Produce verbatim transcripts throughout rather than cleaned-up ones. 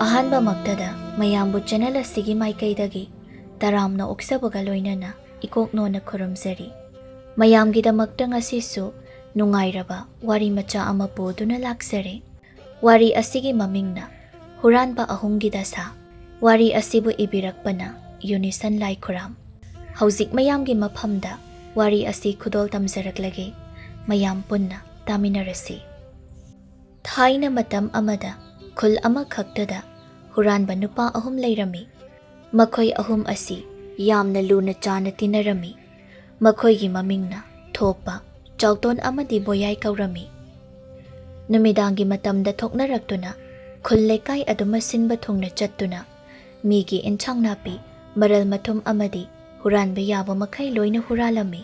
ꯑꯍꯥꯟꯕꯃꯛꯇꯗ ꯃꯌꯥꯝꯕꯨ ꯆꯦꯅꯦꯜ ꯑꯁꯤꯒꯤ ꯃꯥꯏꯀꯩꯗꯒꯤ ꯇꯔꯥꯝꯅ ꯑꯣꯛꯆꯕꯒ ꯂꯣꯏꯅꯅ ꯏꯀꯣꯛꯅꯣꯅ ꯈꯨꯔꯨꯝꯖꯔꯤ꯫ ꯃꯌꯥꯝꯒꯤꯗꯃꯛꯇ ꯉꯁꯤꯁꯨ ꯅꯨꯡꯉꯥꯏꯔꯕ ꯋꯥꯔꯤ ꯃꯆꯥ ꯑꯃ ꯄꯨꯗꯨꯅ ꯂꯥꯛꯆꯔꯦ꯫ ꯋꯥꯔꯤ ꯑꯁꯤꯒꯤ ꯃꯃꯤꯡꯅ ꯍꯨꯔꯥꯟꯕ ꯑꯍꯨꯝꯒꯤ ꯗꯁꯥ꯫ ꯋꯥꯔꯤ ꯑꯁꯤꯕꯨ ꯏꯕꯤꯔꯛꯄꯅ ꯌꯨꯅꯤꯁꯟ ꯂꯥꯏꯈꯨꯔꯥꯝ꯫ ꯍꯧꯖꯤꯛ ꯃꯌꯥꯝꯒꯤ ꯃꯐꯝꯗ ꯋꯥꯔꯤ ꯑꯁꯤ ꯈꯨꯗꯣꯜ ꯇꯝꯖꯔꯛꯂꯒꯦ꯫ ꯃꯌꯥꯝ ꯄꯨꯟꯅ ꯇꯥꯃꯤꯟꯅꯔꯁꯤ꯫ ꯊꯥꯏꯅ ꯃꯇꯝ ꯑꯃꯗ ꯈꯨꯜ ꯑꯃꯈꯛꯇꯗ ꯍꯨꯔꯥꯟꯕ ꯅꯨꯄꯥ ꯑꯍꯨꯝ ꯂꯩꯔꯝꯃꯤ꯫ ꯃꯈꯣꯏ ꯑꯍꯨꯝ ꯑꯁꯤ ꯌꯥꯝꯅ ꯂꯨꯅ ꯆꯥꯅ ꯇꯤꯟꯅꯔꯝꯃꯤ꯫ ꯃꯈꯣꯏꯒꯤ ꯃꯃꯤꯡꯅ ꯊꯣꯛꯄ, ꯆꯥꯎꯇꯣꯟ ꯑꯃꯗꯤ ꯕꯣꯌꯥꯏ ꯀꯧꯔꯝꯃꯤ꯫ ꯅꯨꯃꯤꯗꯥꯡꯒꯤ ꯃꯇꯝꯗ ꯊꯣꯛꯅꯔꯛꯇꯨꯅ ꯈꯨꯜ ꯂꯩꯀꯥꯏ ꯑꯗꯨꯃ ꯁꯤꯟꯕ ꯊꯨꯡꯅ ꯆꯠꯇꯨꯅ ꯃꯤꯒꯤ ꯏꯟꯁꯥꯡ ꯅꯥꯄꯤ, ꯃꯔꯜ ꯃꯊꯨꯝ ꯑꯃꯗꯤ ꯍꯨꯔꯥꯟꯕ ꯌꯥꯕ ꯃꯈꯩ ꯂꯣꯏꯅ ꯍꯨꯔꯥꯜꯂꯝꯃꯤ꯫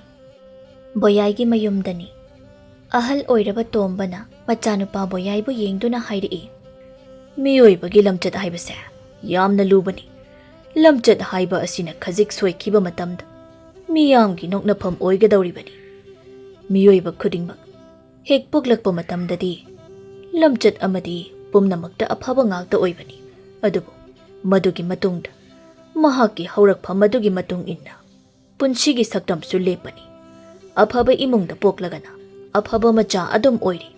ꯕꯣꯌꯥꯏꯒꯤ ꯃꯌꯨꯝꯗꯅꯤ꯫ ꯑꯍꯜ ꯑꯣꯏꯔꯕ ꯇꯣꯝꯕꯅ ꯃꯆꯥꯅꯨꯄꯥ ꯕꯣꯌꯥꯏꯕꯨ ꯌꯦꯡꯗꯨꯅ ꯍꯥꯏꯔꯛꯏ, "ꯃꯤꯑꯣꯏꯕꯒꯤ ꯂꯝꯆꯠ ꯍꯥꯏꯕꯁꯦ ꯌꯥꯝꯅ ꯂꯨꯕꯅꯤ꯫ ꯂꯝꯆꯠ ꯍꯥꯏꯕ ꯑꯁꯤꯅ ꯈꯖꯤꯛ ꯁꯣꯏꯈꯤꯕ ꯃꯇꯝꯗ ꯃꯤꯌꯥꯝꯒꯤ ꯅꯣꯛꯅꯐꯝ ꯑꯣꯏꯒꯗꯧꯔꯤꯕꯅꯤ꯫ ꯃꯤꯑꯣꯏꯕ ꯈꯨꯗꯤꯡꯃꯛ ꯍꯦꯛ ꯄꯣꯛꯂꯛꯄ ꯃꯇꯝꯗꯗꯤ ꯂꯝꯆꯠ ꯑꯃꯗꯤ ꯄꯨꯝꯅꯃꯛꯇ ꯑꯐꯕ ꯉꯥꯛꯇ ꯑꯣꯏꯕꯅꯤ꯫ ꯑꯗꯨꯕꯨ ꯃꯗꯨꯒꯤ ꯃꯇꯨꯡꯗ ꯃꯍꯥꯛꯀꯤ ꯍꯧꯔꯛꯐꯝ ꯑꯗꯨꯒꯤ ꯃꯇꯨꯡ ꯏꯟꯅ ꯄꯨꯟꯁꯤꯒꯤ ꯁꯛꯇꯝꯁꯨ ꯂꯦꯞꯄꯅꯤ꯫ ꯑꯐꯕ ꯏꯃꯨꯡꯗ ꯄꯣꯛꯂꯒꯅ ꯑꯐꯕ ꯃꯆꯥ ꯑꯗꯨꯝ ꯑꯣꯏꯔꯤ,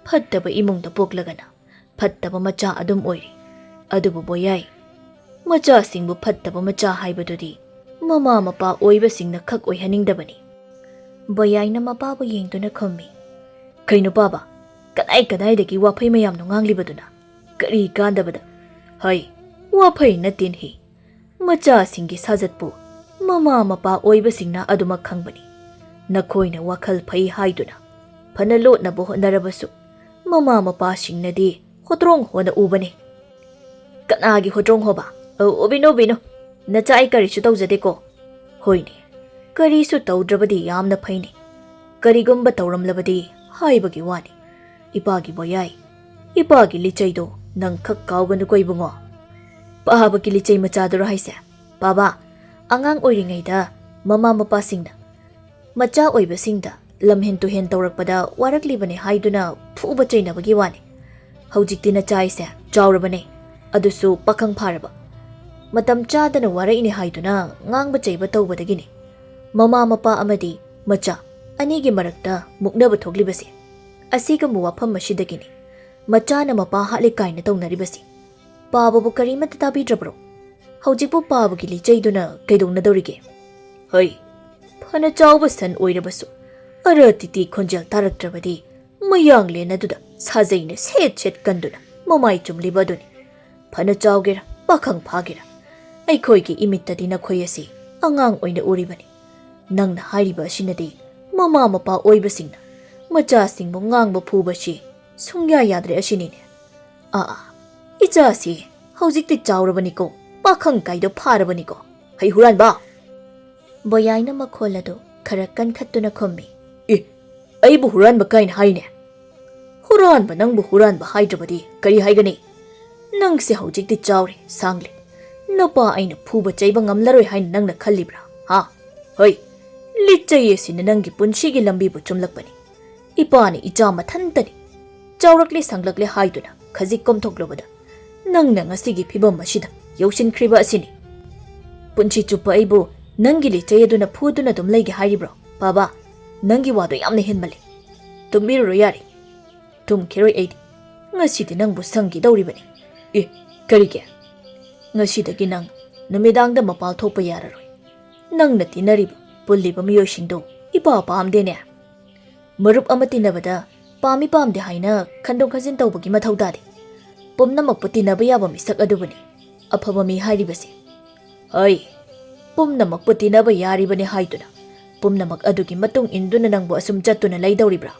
ꯐꯠꯇꯕ ꯏꯃꯨꯡꯗ ꯄꯣꯛꯂꯒꯅ ꯐꯠꯇꯕ ꯃꯆꯥ ꯑꯗꯨꯝ ꯑꯣꯏꯔꯤ꯫ ꯑꯗꯨꯕꯨ ꯕꯣꯌꯥꯏ, ꯃꯆꯥꯁꯤꯡꯕꯨ ꯐꯠꯇꯕ ꯃꯆꯥ ꯍꯥꯏꯕꯗꯨꯗꯤ ꯃꯃꯥ ꯃꯄꯥ ꯑꯣꯏꯕꯁꯤꯡꯅ ꯈꯛ ꯑꯣꯏꯍꯟꯅꯤꯡꯗꯕꯅꯤ꯫" ꯕꯣꯌꯥꯏꯅ ꯃꯄꯥꯕꯨ ꯌꯦꯡꯗꯨꯅ ꯈꯨꯝꯃꯤ, "ꯀꯩꯅꯣ ꯄꯥꯕ, ꯀꯗꯥꯏ ꯀꯗꯥꯏꯗꯒꯤ ꯋꯥꯐꯩ ꯃꯌꯥꯝꯅꯣ ꯉꯥꯡꯂꯤꯕꯗꯨꯅ? ꯀꯔꯤ ꯀꯥꯟꯗꯕꯗ? ꯍꯩ, ꯋꯥꯐꯩ ꯅꯠꯇꯦꯅꯦꯍꯦ꯫ ꯃꯆꯥꯁꯤꯡꯒꯤ ꯁꯥꯖꯠꯄꯨ ꯃꯃꯥ ꯃꯄꯥ ꯑꯣꯏꯕꯁꯤꯡꯅ ꯑꯗꯨꯃꯛ ꯈꯪꯕꯅꯤ꯫ ꯅꯈꯣꯏꯅ ꯋꯥꯈꯜ ꯐꯩ ꯍꯥꯏꯗꯨꯅ ꯐꯅ ꯂꯣꯠꯅꯕ ꯍꯣꯠꯅꯔꯕꯁꯨ ꯃꯃꯥ ꯃꯄꯥꯁꯤꯡꯅꯗꯤ ꯍꯣꯇ꯭ꯔꯣꯡ ꯍꯣꯅ ꯎꯕꯅꯤ꯫" "ꯀꯅꯥꯒꯤ ꯍꯣꯇ꯭ꯔꯣꯡ ꯍꯣꯕ? ꯑ, ꯎꯕꯤꯅꯨ, ꯎꯕꯤꯅꯨ꯫ ꯅꯆꯥ ꯑꯩ ꯀꯔꯤꯁꯨ ꯇꯧꯖꯗꯦꯀꯣ꯫" "ꯍꯣꯏꯅꯦ, ꯀꯔꯤꯁꯨ ꯇꯧꯗ꯭ꯔꯕꯗꯤ ꯌꯥꯝꯅ ꯐꯩꯅꯦ꯫ ꯀꯔꯤꯒꯨꯝꯕ ꯇꯧꯔꯝꯂꯕꯗꯤ ꯍꯥꯏꯕꯒꯤ ꯋꯥꯅꯤ꯫ ꯏꯄꯥꯒꯤ ꯕꯣꯌꯥꯏ, ꯏꯄꯥꯒꯤ ꯂꯤꯆꯩꯗꯣ ꯅꯪ ꯈꯛ ꯀꯥꯎꯒꯅꯨꯀꯣ ꯏꯕꯨꯡꯉꯣ꯫" "ꯄꯥꯕꯒꯤ ꯂꯤꯆꯩ ꯃꯆꯥꯗꯨꯔꯣ ꯍꯥꯏꯁꯦ? ꯄꯥꯕ, ꯑꯉꯥꯡ ꯑꯣꯏꯔꯤꯉꯩꯗ ꯃꯃꯥ ꯃꯄꯥꯁꯤꯡꯅ ꯃꯆꯥ ꯑꯣꯏꯕꯁꯤꯡꯗ ꯂꯝꯍꯦꯟ ꯇꯨꯍꯦꯟ ꯇꯧꯔꯛꯄꯗ ꯋꯥꯔꯛꯂꯤꯕꯅꯤ ꯍꯥꯏꯗꯨꯅ ꯐꯨꯕ ꯆꯩꯅꯕꯒꯤ ꯋꯥꯅꯤ꯫ ꯍꯧꯖꯤꯛꯇꯤ ꯅꯆꯥ ꯑꯩꯁꯦ ꯆꯥꯎꯔꯕꯅꯦ꯫ ꯑꯗꯨꯁꯨ ꯄꯥꯈꯪ ꯐꯥꯔꯕ꯫ ꯃꯇꯝ ꯆꯥꯗꯅ ꯋꯥꯔꯛꯏꯅꯦ ꯍꯥꯏꯗꯨꯅ ꯉꯥꯡꯕ ꯆꯩꯕ ꯇꯧꯕꯗꯒꯤꯅꯤ ꯃꯃꯥ ꯃꯄꯥ ꯑꯃꯗꯤ ꯃꯆꯥ ꯑꯅꯤꯒꯤ ꯃꯔꯛꯇ ꯃꯨꯛꯅꯕ ꯊꯣꯛꯂꯤꯕꯁꯦ꯫ ꯑꯁꯤꯒꯨꯝꯕ ꯋꯥꯐꯝ ꯑꯁꯤꯗꯒꯤꯅꯤ ꯃꯆꯥꯅ ꯃꯄꯥ ꯍꯥꯠꯂꯦ ꯀꯥꯏꯅ ꯇꯧꯅꯔꯤꯕꯁꯤ꯫ ꯄꯥꯕꯕꯨ ꯀꯔꯤꯃꯠꯇ ꯇꯥꯕꯤꯗ꯭ꯔꯕ꯭ꯔꯣ? ꯍꯧꯖꯤꯛꯄꯨ ꯄꯥꯕꯒꯤ ꯂꯤꯆꯩꯗꯨꯅ ꯀꯩꯗꯧꯅꯗꯧꯔꯤꯒꯦ? ꯍꯩ, ꯐꯅ ꯆꯥꯎꯕ ꯁꯟ ꯑꯣꯏꯔꯕꯁꯨ ꯑꯔ ꯇꯤꯇꯤ ꯈꯣꯟꯖꯦꯜ ꯇꯥꯔꯛꯇ꯭ꯔꯕꯗꯤ ꯃꯌꯥꯡꯂꯦꯟ ꯑꯗꯨꯗ ꯁꯥꯖꯩꯅ ꯁꯦꯠ ꯁꯦꯠ ꯀꯟꯗꯨꯅ ꯃꯃꯥꯏ ꯆꯨꯝꯂꯤꯕ ꯑꯗꯨꯅꯤ꯫ ꯐꯅ ꯆꯥꯎꯒꯦꯔꯥ, ꯄꯥꯈꯪ ꯐꯥꯒꯦꯔꯥ, ꯑꯩꯈꯣꯏꯒꯤ ꯏꯃꯤꯠꯇꯗꯤ ꯅꯈꯣꯏ ꯑꯁꯤ ꯑꯉꯥꯡ ꯑꯣꯏꯅ ꯎꯔꯤꯕꯅꯤ꯫ ꯅꯪꯅ ꯍꯥꯏꯔꯤꯕ ꯑꯁꯤꯅꯗꯤ ꯃꯃꯥ ꯃꯄꯥ ꯑꯣꯏꯕꯁꯤꯡꯅ ꯃꯆꯥꯁꯤꯡꯕꯨ ꯉꯥꯡꯕ ꯐꯨꯕꯁꯤ ꯁꯨꯡꯌꯥ ꯌꯥꯗ꯭ꯔꯦ ꯑꯁꯤꯅꯤꯅꯦ꯫ ꯑꯥ, ꯑꯥ, ꯏꯆꯥꯁꯤ ꯍꯧꯖꯤꯛꯇꯤ ꯆꯥꯎꯔꯕꯅꯤꯀꯣ, ꯄꯥꯈꯪ ꯀꯥꯏꯗꯣ ꯐꯥꯔꯕꯅꯤꯀꯣ꯫ ꯍꯩ ꯍꯨꯔꯥꯟꯕ! ꯕꯣꯌꯥꯏꯅ ꯃꯈꯣꯜ ꯑꯗꯨ ꯈꯔ ꯀꯟꯈꯠꯇꯨꯅ ꯈꯨꯝꯃꯤ꯫ ꯑꯦ, ꯑꯩꯕꯨ ꯍꯨꯔꯥꯟꯕ ꯀꯥꯏꯅ ꯍꯥꯏꯅꯦ? ꯍꯨꯔꯥꯟꯕ ꯅꯪꯕꯨ ꯍꯨꯔꯥꯟꯕ ꯍꯥꯏꯗ꯭ꯔꯕꯗꯤ ꯀꯔꯤ ꯍꯥꯏꯒꯅꯤ? ꯅꯪꯁꯦ ꯍꯧꯖꯤꯛꯇꯤ ꯆꯥꯎꯔꯦ, ꯁꯥꯡꯂꯦ꯫ ꯅꯄꯥ ꯑꯩꯅ ꯐꯨꯕ ꯆꯩꯕ ꯉꯝꯂꯔꯣꯏ ꯍꯥꯏꯅ ꯅꯪꯅ ꯈꯜꯂꯤꯕ꯭ꯔꯥ? ꯍꯥ? ꯍꯣꯏ, ꯂꯤꯆꯩ ꯑꯁꯤꯅ ꯅꯪꯒꯤ ꯄꯨꯟꯁꯤꯒꯤ ꯂꯝꯕꯤꯕꯨ ꯆꯨꯝꯂꯛꯄꯅꯤ꯫ ꯏꯄꯥꯅ ꯏꯆꯥ ꯃꯊꯟꯇꯅꯤ꯫ ꯆꯥꯎꯔꯛꯂꯦ ꯁꯥꯡꯂꯛꯂꯦ ꯍꯥꯏꯗꯨꯅ ꯈꯖꯤꯛ ꯀꯣꯝꯊꯣꯛꯂꯨꯕꯗ ꯅꯪꯅ ꯉꯁꯤꯒꯤ ꯐꯤꯕꯝ ꯑꯁꯤꯗ ꯌꯧꯁꯤꯟꯈ꯭ꯔꯤꯕ ꯑꯁꯤꯅꯤ꯫ ꯄꯨꯟꯁꯤ ꯆꯨꯞꯄ ꯑꯩꯕꯨ ꯅꯪꯒꯤ ꯂꯤꯆꯩ ꯑꯗꯨꯅ ꯐꯨꯗꯨꯅ ꯑꯗꯨꯝ ꯂꯩꯒꯦ ꯍꯥꯏꯔꯤꯕ꯭ꯔꯣ? ꯄꯥꯕ, ꯅꯪꯒꯤ ꯋꯥꯗꯣ ꯌꯥꯝꯅ ꯍꯦꯟꯃꯜꯂꯦ꯫ ꯇꯨꯝꯕꯤꯔꯨꯔꯣ ꯌꯥꯔꯦ꯫ ꯇꯨꯝꯈꯤꯔꯣꯏ ꯑꯩꯗꯤ꯫ ꯉꯁꯤꯗꯤ ꯅꯪꯕꯨ ꯁꯪꯈꯤꯗꯧꯔꯤꯕꯅꯤ꯫ ꯑꯦ, ꯀꯔꯤꯒꯤ? ꯉꯁꯤꯗꯒꯤ ꯅꯪ ꯅꯨꯃꯤꯗꯥꯡꯗ ꯃꯄꯥꯜ ꯊꯣꯛꯄ ꯌꯥꯔꯔꯣꯏ꯫ ꯅꯪꯅ ꯇꯤꯟꯅꯔꯤꯕ, ꯄꯨꯜꯂꯤꯕ ꯃꯤꯑꯣꯏꯁꯤꯡꯗꯣ ꯏꯄꯥ ꯄꯥꯝꯗꯦꯅꯦ꯫ ꯃꯔꯨꯞ ꯑꯃ ꯇꯤꯟꯅꯕꯗ ꯄꯥꯝꯃꯤ ꯄꯥꯝꯗꯦ ꯍꯥꯏꯅ ꯈꯟꯗꯣꯛ ꯈꯟꯖꯤꯟ ꯇꯧꯕꯒꯤ ꯃꯊꯧ ꯇꯥꯗꯦ꯫ ꯄꯨꯝꯅꯃꯛꯄꯨ ꯇꯤꯟꯅꯕ ꯌꯥꯕ ꯃꯤꯁꯛ ꯑꯗꯨꯕꯨꯅꯤ ꯑꯐꯕ ꯃꯤ ꯍꯥꯏꯔꯤꯕꯁꯦ꯫ ꯍꯣꯏ, ꯄꯨꯝꯅꯃꯛꯄꯨ ꯇꯤꯟꯅꯕ ꯌꯥꯔꯤꯕꯅꯤ ꯍꯥꯏꯗꯨꯅ ꯄꯨꯝꯅꯃꯛ ꯑꯗꯨꯒꯤ ꯃꯇꯨꯡ ꯏꯟꯗꯨꯅ ꯅꯪꯕꯨ ꯑꯁꯨꯝ ꯆꯠꯇꯨꯅ ꯂꯩꯗꯧꯔꯤꯕ꯭ꯔꯥ?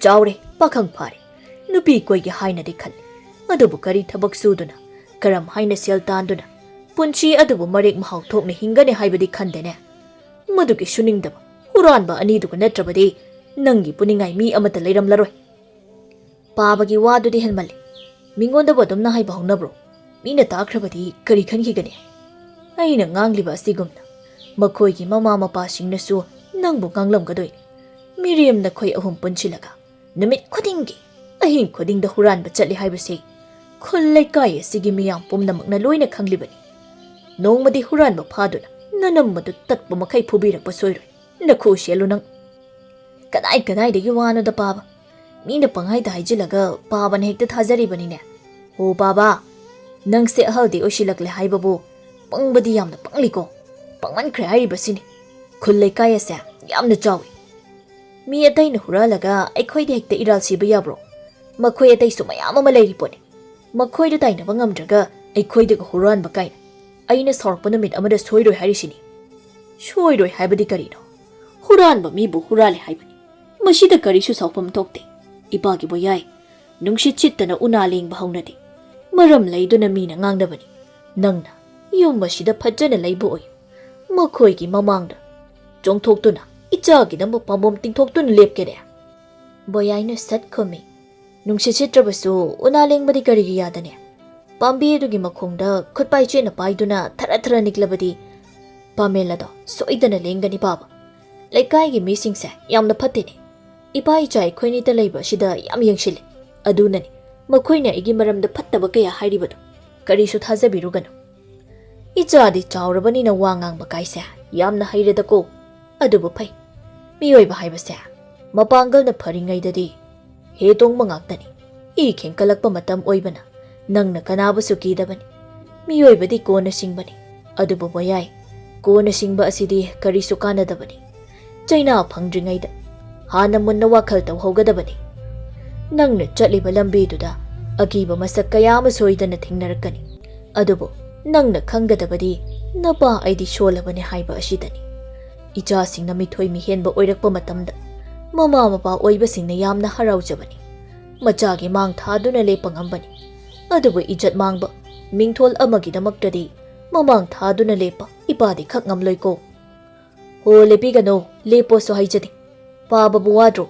ꯆꯥꯎꯔꯦ, ꯄꯥꯈꯪ ꯐꯥꯔꯦ, ꯅꯨꯄꯤ ꯀꯣꯏꯒꯦ ꯍꯥꯏꯅꯗꯤ ꯈꯜꯂꯤ, ꯑꯗꯨꯕꯨ ꯀꯔꯤ ꯊꯕꯛ ꯁꯨꯗꯨꯅ, ꯀꯔꯝ ꯍꯥꯏꯅ ꯁꯦꯜ ꯇꯥꯟꯗꯨꯅ ꯄꯨꯟꯁꯤ ꯑꯗꯨꯕꯨ ꯃꯔꯦꯛ ꯃꯍꯥꯎ ꯊꯣꯛꯅ ꯍꯤꯡꯒꯅꯤ ꯍꯥꯏꯕꯗꯤ ꯈꯟꯗꯦꯅꯦ꯫ ꯃꯗꯨꯒꯤ ꯁꯨꯅꯤꯡꯗꯕ ꯍꯨꯔꯥꯟꯕ ꯑꯅꯤꯗꯨꯒ ꯅꯠꯇ꯭ꯔꯕꯗꯤ ꯅꯪꯒꯤ ꯄꯨꯅꯤꯡꯉꯥꯏ ꯃꯤ ꯑꯃꯠꯇ ꯂꯩꯔꯝꯂꯔꯣꯏ꯫ ꯄꯥꯕꯒꯤ ꯋꯥꯗꯨꯗꯤ ꯍꯦꯟꯃꯜꯂꯦ꯫ ꯃꯤꯉꯣꯟꯗꯕꯨ ꯑꯗꯨꯝꯅ ꯍꯥꯏꯕ ꯍꯧꯅꯕ꯭ꯔꯣ? ꯃꯤꯅ ꯇꯥꯈ꯭ꯔꯕꯗꯤ ꯀꯔꯤ ꯈꯟꯈꯤꯒꯅꯤ? ꯑꯩꯅ ꯉꯥꯡꯂꯤꯕ ꯑꯁꯤꯒꯨꯝꯅ ꯃꯈꯣꯏꯒꯤ ꯃꯃꯥ ꯃꯄꯥꯁꯤꯡꯅꯁꯨ ꯅꯪꯕꯨ ꯉꯥꯡꯂꯝꯒꯗꯣꯏꯅꯤ꯫ ꯃꯤꯔꯦꯝ ꯅꯈꯣꯏ ꯑꯍꯨꯝ ꯄꯨꯟꯁꯤꯜꯂꯒ ꯅꯨꯃꯤꯠ ꯈꯨꯗꯤꯡꯒꯤ, ꯑꯍꯤꯡ ꯈꯨꯗꯤꯡꯗ ꯍꯨꯔꯥꯟꯕ ꯆꯠꯂꯤ ꯍꯥꯏꯕꯁꯤ ꯈꯨꯜ ꯂꯩꯀꯥꯏ ꯑꯁꯤꯒꯤ ꯃꯤꯌꯥꯝ ꯄꯨꯝꯅꯃꯛꯅ ꯂꯣꯏꯅ ꯈꯪꯂꯤꯕꯅꯤ꯫ ꯅꯣꯡꯃꯗꯤ ꯍꯨꯔꯥꯟꯕ ꯐꯥꯗꯨꯅ ꯅꯅꯝ ꯑꯗꯨ ꯇꯠꯄ ꯃꯈꯩ ꯐꯨꯕꯤꯔꯛꯄ ꯁꯣꯏꯔꯣꯏ꯫ ꯅꯈꯨ ꯁꯦꯜꯂꯨ ꯅꯪ꯫ ꯀꯗꯥꯏ ꯀꯗꯥꯏꯗꯒꯤ ꯋꯥꯅꯣꯗ ꯄꯥꯕ? ꯃꯤꯅ ꯄꯪꯍꯥꯏꯗ ꯍꯥꯏꯖꯤꯜꯂꯒ ꯄꯥꯕꯅ ꯍꯦꯛꯇ ꯊꯥꯖꯔꯤꯕꯅꯤꯅꯦ꯫ ꯍꯣ ꯄꯥꯕ, ꯅꯪꯁꯦ ꯑꯍꯜꯗꯤ ꯑꯣꯏꯁꯤꯜꯂꯛꯂꯦ ꯍꯥꯏꯕꯕꯨ ꯄꯪꯕꯗꯤ ꯌꯥꯝꯅ ꯄꯪꯂꯤꯀꯣ꯫ ꯄꯪꯃꯟꯈ꯭ꯔꯦ ꯍꯥꯏꯔꯤꯕꯁꯤꯅꯤ꯫ ꯈꯨꯜ ꯂꯩꯀꯥꯏ ꯑꯁꯦ ꯌꯥꯝꯅ ꯆꯥꯎꯏ꯫ ꯃꯤ ꯑꯇꯩꯅ ꯍꯨꯔꯥꯜꯂꯒ ꯑꯩꯈꯣꯏꯗ ꯍꯦꯛꯇ ꯏꯔꯥꯜ ꯁꯤꯕ ꯌꯥꯕ꯭ꯔꯣ? ꯃꯈꯣꯏ ꯑꯇꯩꯁꯨ ꯃꯌꯥꯝ ꯑꯃ ꯂꯩꯔꯤ ꯄꯣꯠꯅꯤ꯫ ꯃꯈꯣꯏꯗ ꯇꯥꯏꯅꯕ ꯉꯝꯗ꯭ꯔꯒ ꯑꯩꯈꯣꯏꯗꯒ ꯍꯨꯔꯥꯟꯕ ꯀꯥꯏꯅ꯫ ꯑꯩꯅ ꯁꯥꯎꯔꯛꯄ ꯅꯨꯃꯤꯠ ꯑꯃꯗ ꯁꯣꯏꯔꯣꯏ ꯍꯥꯏꯔꯤꯁꯤꯅꯤ꯫ ꯁꯣꯏꯔꯣꯏ ꯍꯥꯏꯕꯗꯤ ꯀꯔꯤꯅꯣ? ꯍꯨꯔꯥꯟꯕ ꯃꯤꯕꯨ ꯍꯨꯔꯥꯜꯂꯦ ꯍꯥꯏꯕꯅꯤ꯫ ꯃꯁꯤꯗ ꯀꯔꯤꯁꯨ ꯁꯥꯎꯐꯝ ꯊꯣꯛꯇꯦ꯫ ꯏꯄꯥꯒꯤ ꯕꯣꯌꯥꯏ, ꯅꯨꯡꯁꯤꯠ ꯁꯤꯠꯇꯅ ꯎꯅꯥ ꯂꯦꯡꯕ ꯍꯧꯅꯗꯦ꯫ ꯃꯔꯝ ꯂꯩꯗꯨꯅ ꯃꯤꯅ ꯉꯥꯡꯅꯕꯅꯤ꯫ ꯅꯪꯅ ꯌꯨꯝ ꯑꯁꯤꯗ ꯐꯖꯅ ꯂꯩꯕ ꯑꯣꯏꯌꯨ꯫ ꯃꯈꯣꯏꯒꯤ ꯃꯃꯥꯡꯗ ꯆꯣꯡꯊꯣꯛꯇꯨꯅ ꯏꯆꯥꯒꯤꯗꯃꯛ ꯄꯥꯝꯕꯣꯝ ꯇꯤꯡꯊꯣꯛꯇꯨꯅ ꯂꯦꯞꯀꯦꯔꯦ? ꯕꯣꯌꯥꯏꯅ ꯁꯠ ꯈꯨꯝꯃꯤ꯫ ꯅꯨꯡꯁꯤꯠ ꯁꯤꯠꯇ꯭ꯔꯕꯁꯨ ꯎꯅꯥ ꯂꯦꯡꯕꯗꯤ ꯀꯔꯤꯒꯤ ꯌꯥꯗꯅꯤ? ꯄꯥꯝꯕꯤ ꯑꯗꯨꯒꯤ ꯃꯈꯣꯡꯗ ꯈꯨꯠꯄꯥꯏ ꯆꯦꯠꯅ ꯄꯥꯏꯗꯨꯅ ꯊꯔ ꯊꯔ ꯅꯤꯛꯂꯕꯗꯤ ꯄꯥꯃꯦꯜ ꯑꯗꯣ ꯁꯣꯏꯗꯅ ꯂꯦꯡꯒꯅꯤ ꯄꯥꯕ꯫ ꯂꯩꯀꯥꯏꯒꯤ ꯃꯤꯁꯤꯡꯁꯦ ꯌꯥꯝꯅ ꯐꯠꯇꯦꯅꯦ꯫ ꯏꯄꯥ ꯏꯆꯥ ꯑꯩꯈꯣꯏꯅꯤꯇ ꯂꯩꯕ ꯑꯁꯤꯗ ꯌꯥꯝ ꯌꯦꯡꯁꯤꯜꯂꯤ꯫ ꯑꯗꯨꯅꯅꯤ ꯃꯈꯣꯏꯅ ꯑꯩꯒꯤ ꯃꯔꯝꯗ ꯐꯠꯇꯕ ꯀꯌꯥ ꯍꯥꯏꯔꯤꯕꯗꯣ꯫ ꯀꯔꯤꯁꯨ ꯊꯥꯖꯕꯤꯔꯨꯒꯅꯨ꯫ ꯏꯆꯥꯗꯤ ꯆꯥꯎꯔꯕꯅꯤꯅ ꯋꯥ ꯉꯥꯡꯕ ꯀꯥꯏꯁꯦ ꯌꯥꯝꯅ ꯍꯩꯔꯦꯗꯀꯣ꯫ ꯑꯗꯨꯕꯨ ꯐꯩ, ꯃꯤꯑꯣꯏꯕ ꯍꯥꯏꯕꯁꯦ ꯃꯄꯥꯡꯒꯜꯅ ꯐꯔꯤꯉꯩꯗꯗꯤ ꯍꯦ ꯇꯣꯡꯕ ꯉꯥꯛꯇꯅꯤ꯫ ꯏ ꯈꯦꯡꯀꯠꯂꯛꯄ ꯃꯇꯝ ꯑꯣꯏꯕꯅ ꯅꯪꯅ ꯀꯅꯥꯕꯨꯁꯨ ꯀꯤꯗꯕꯅꯤ꯫ ꯃꯤꯑꯣꯏꯕꯗꯤ ꯀꯣꯟꯅ ꯁꯤꯡꯕꯅꯤ꯫ ꯑꯗꯨꯕꯨ ꯕꯣꯌꯥꯏ, ꯀꯣꯟꯅ ꯁꯤꯡꯕ ꯑꯁꯤꯗꯤ ꯀꯔꯤꯁꯨ ꯀꯥꯟꯅꯗꯕꯅꯤ꯫ ꯆꯩꯅꯥ ꯐꯪꯗ꯭ꯔꯤꯉꯩꯗ ꯍꯥꯟꯅ ꯃꯨꯟꯅ ꯋꯥꯈꯜ ꯇꯧꯍꯧꯒꯗꯕꯅꯤ꯫ ꯅꯪꯅ ꯆꯠꯂꯤꯕ ꯂꯝꯕꯤꯗꯨꯗ ꯑꯀꯤꯕ ꯃꯁꯛ ꯀꯌꯥ ꯑꯃ ꯁꯣꯏꯗꯅ ꯊꯦꯡꯅꯔꯛꯀꯅꯤ꯫ ꯑꯗꯨꯕꯨ ꯅꯪꯅ ꯈꯪꯒꯗꯕꯗꯤ ꯅꯄꯥ ꯑꯩꯗꯤ ꯁꯣꯜꯂꯕꯅꯤ ꯍꯥꯏꯕ ꯑꯁꯤꯗꯅꯤ꯫ ꯏꯆꯥꯁꯤꯡꯅ ꯃꯤꯊꯣꯏ ꯃꯤꯍꯦꯟꯕ ꯑꯣꯏꯔꯛꯄ ꯃꯇꯝꯗ ꯃꯃꯥ ꯃꯄꯥ ꯑꯣꯏꯕꯁꯤꯡꯅ ꯌꯥꯝꯅ ꯍꯔꯥꯎꯖꯕꯅꯤ꯫ ꯃꯆꯥꯒꯤ ꯃꯥꯡ ꯊꯥꯗꯨꯅ ꯂꯦꯞꯄ ꯉꯝꯕꯅꯤ꯫ ꯑꯗꯨꯕꯨ ꯏꯖꯠ ꯃꯥꯡꯕ ꯃꯤꯡꯊꯣꯜ ꯑꯃꯒꯤꯗꯃꯛꯇꯗꯤ ꯃꯃꯥꯡ ꯊꯥꯗꯨꯅ ꯂꯦꯞꯄ ꯏꯄꯥꯗꯤ ꯈꯛ ꯉꯝꯂꯣꯏꯀꯣ꯫ ꯍꯣ, ꯂꯦꯞꯄꯤꯒꯅꯣ, ꯂꯦꯞꯄꯣꯁꯨ ꯍꯥꯏꯖꯗꯦ꯫ ꯄꯥꯕꯕꯨ ꯋꯥꯗ꯭ꯔꯣ?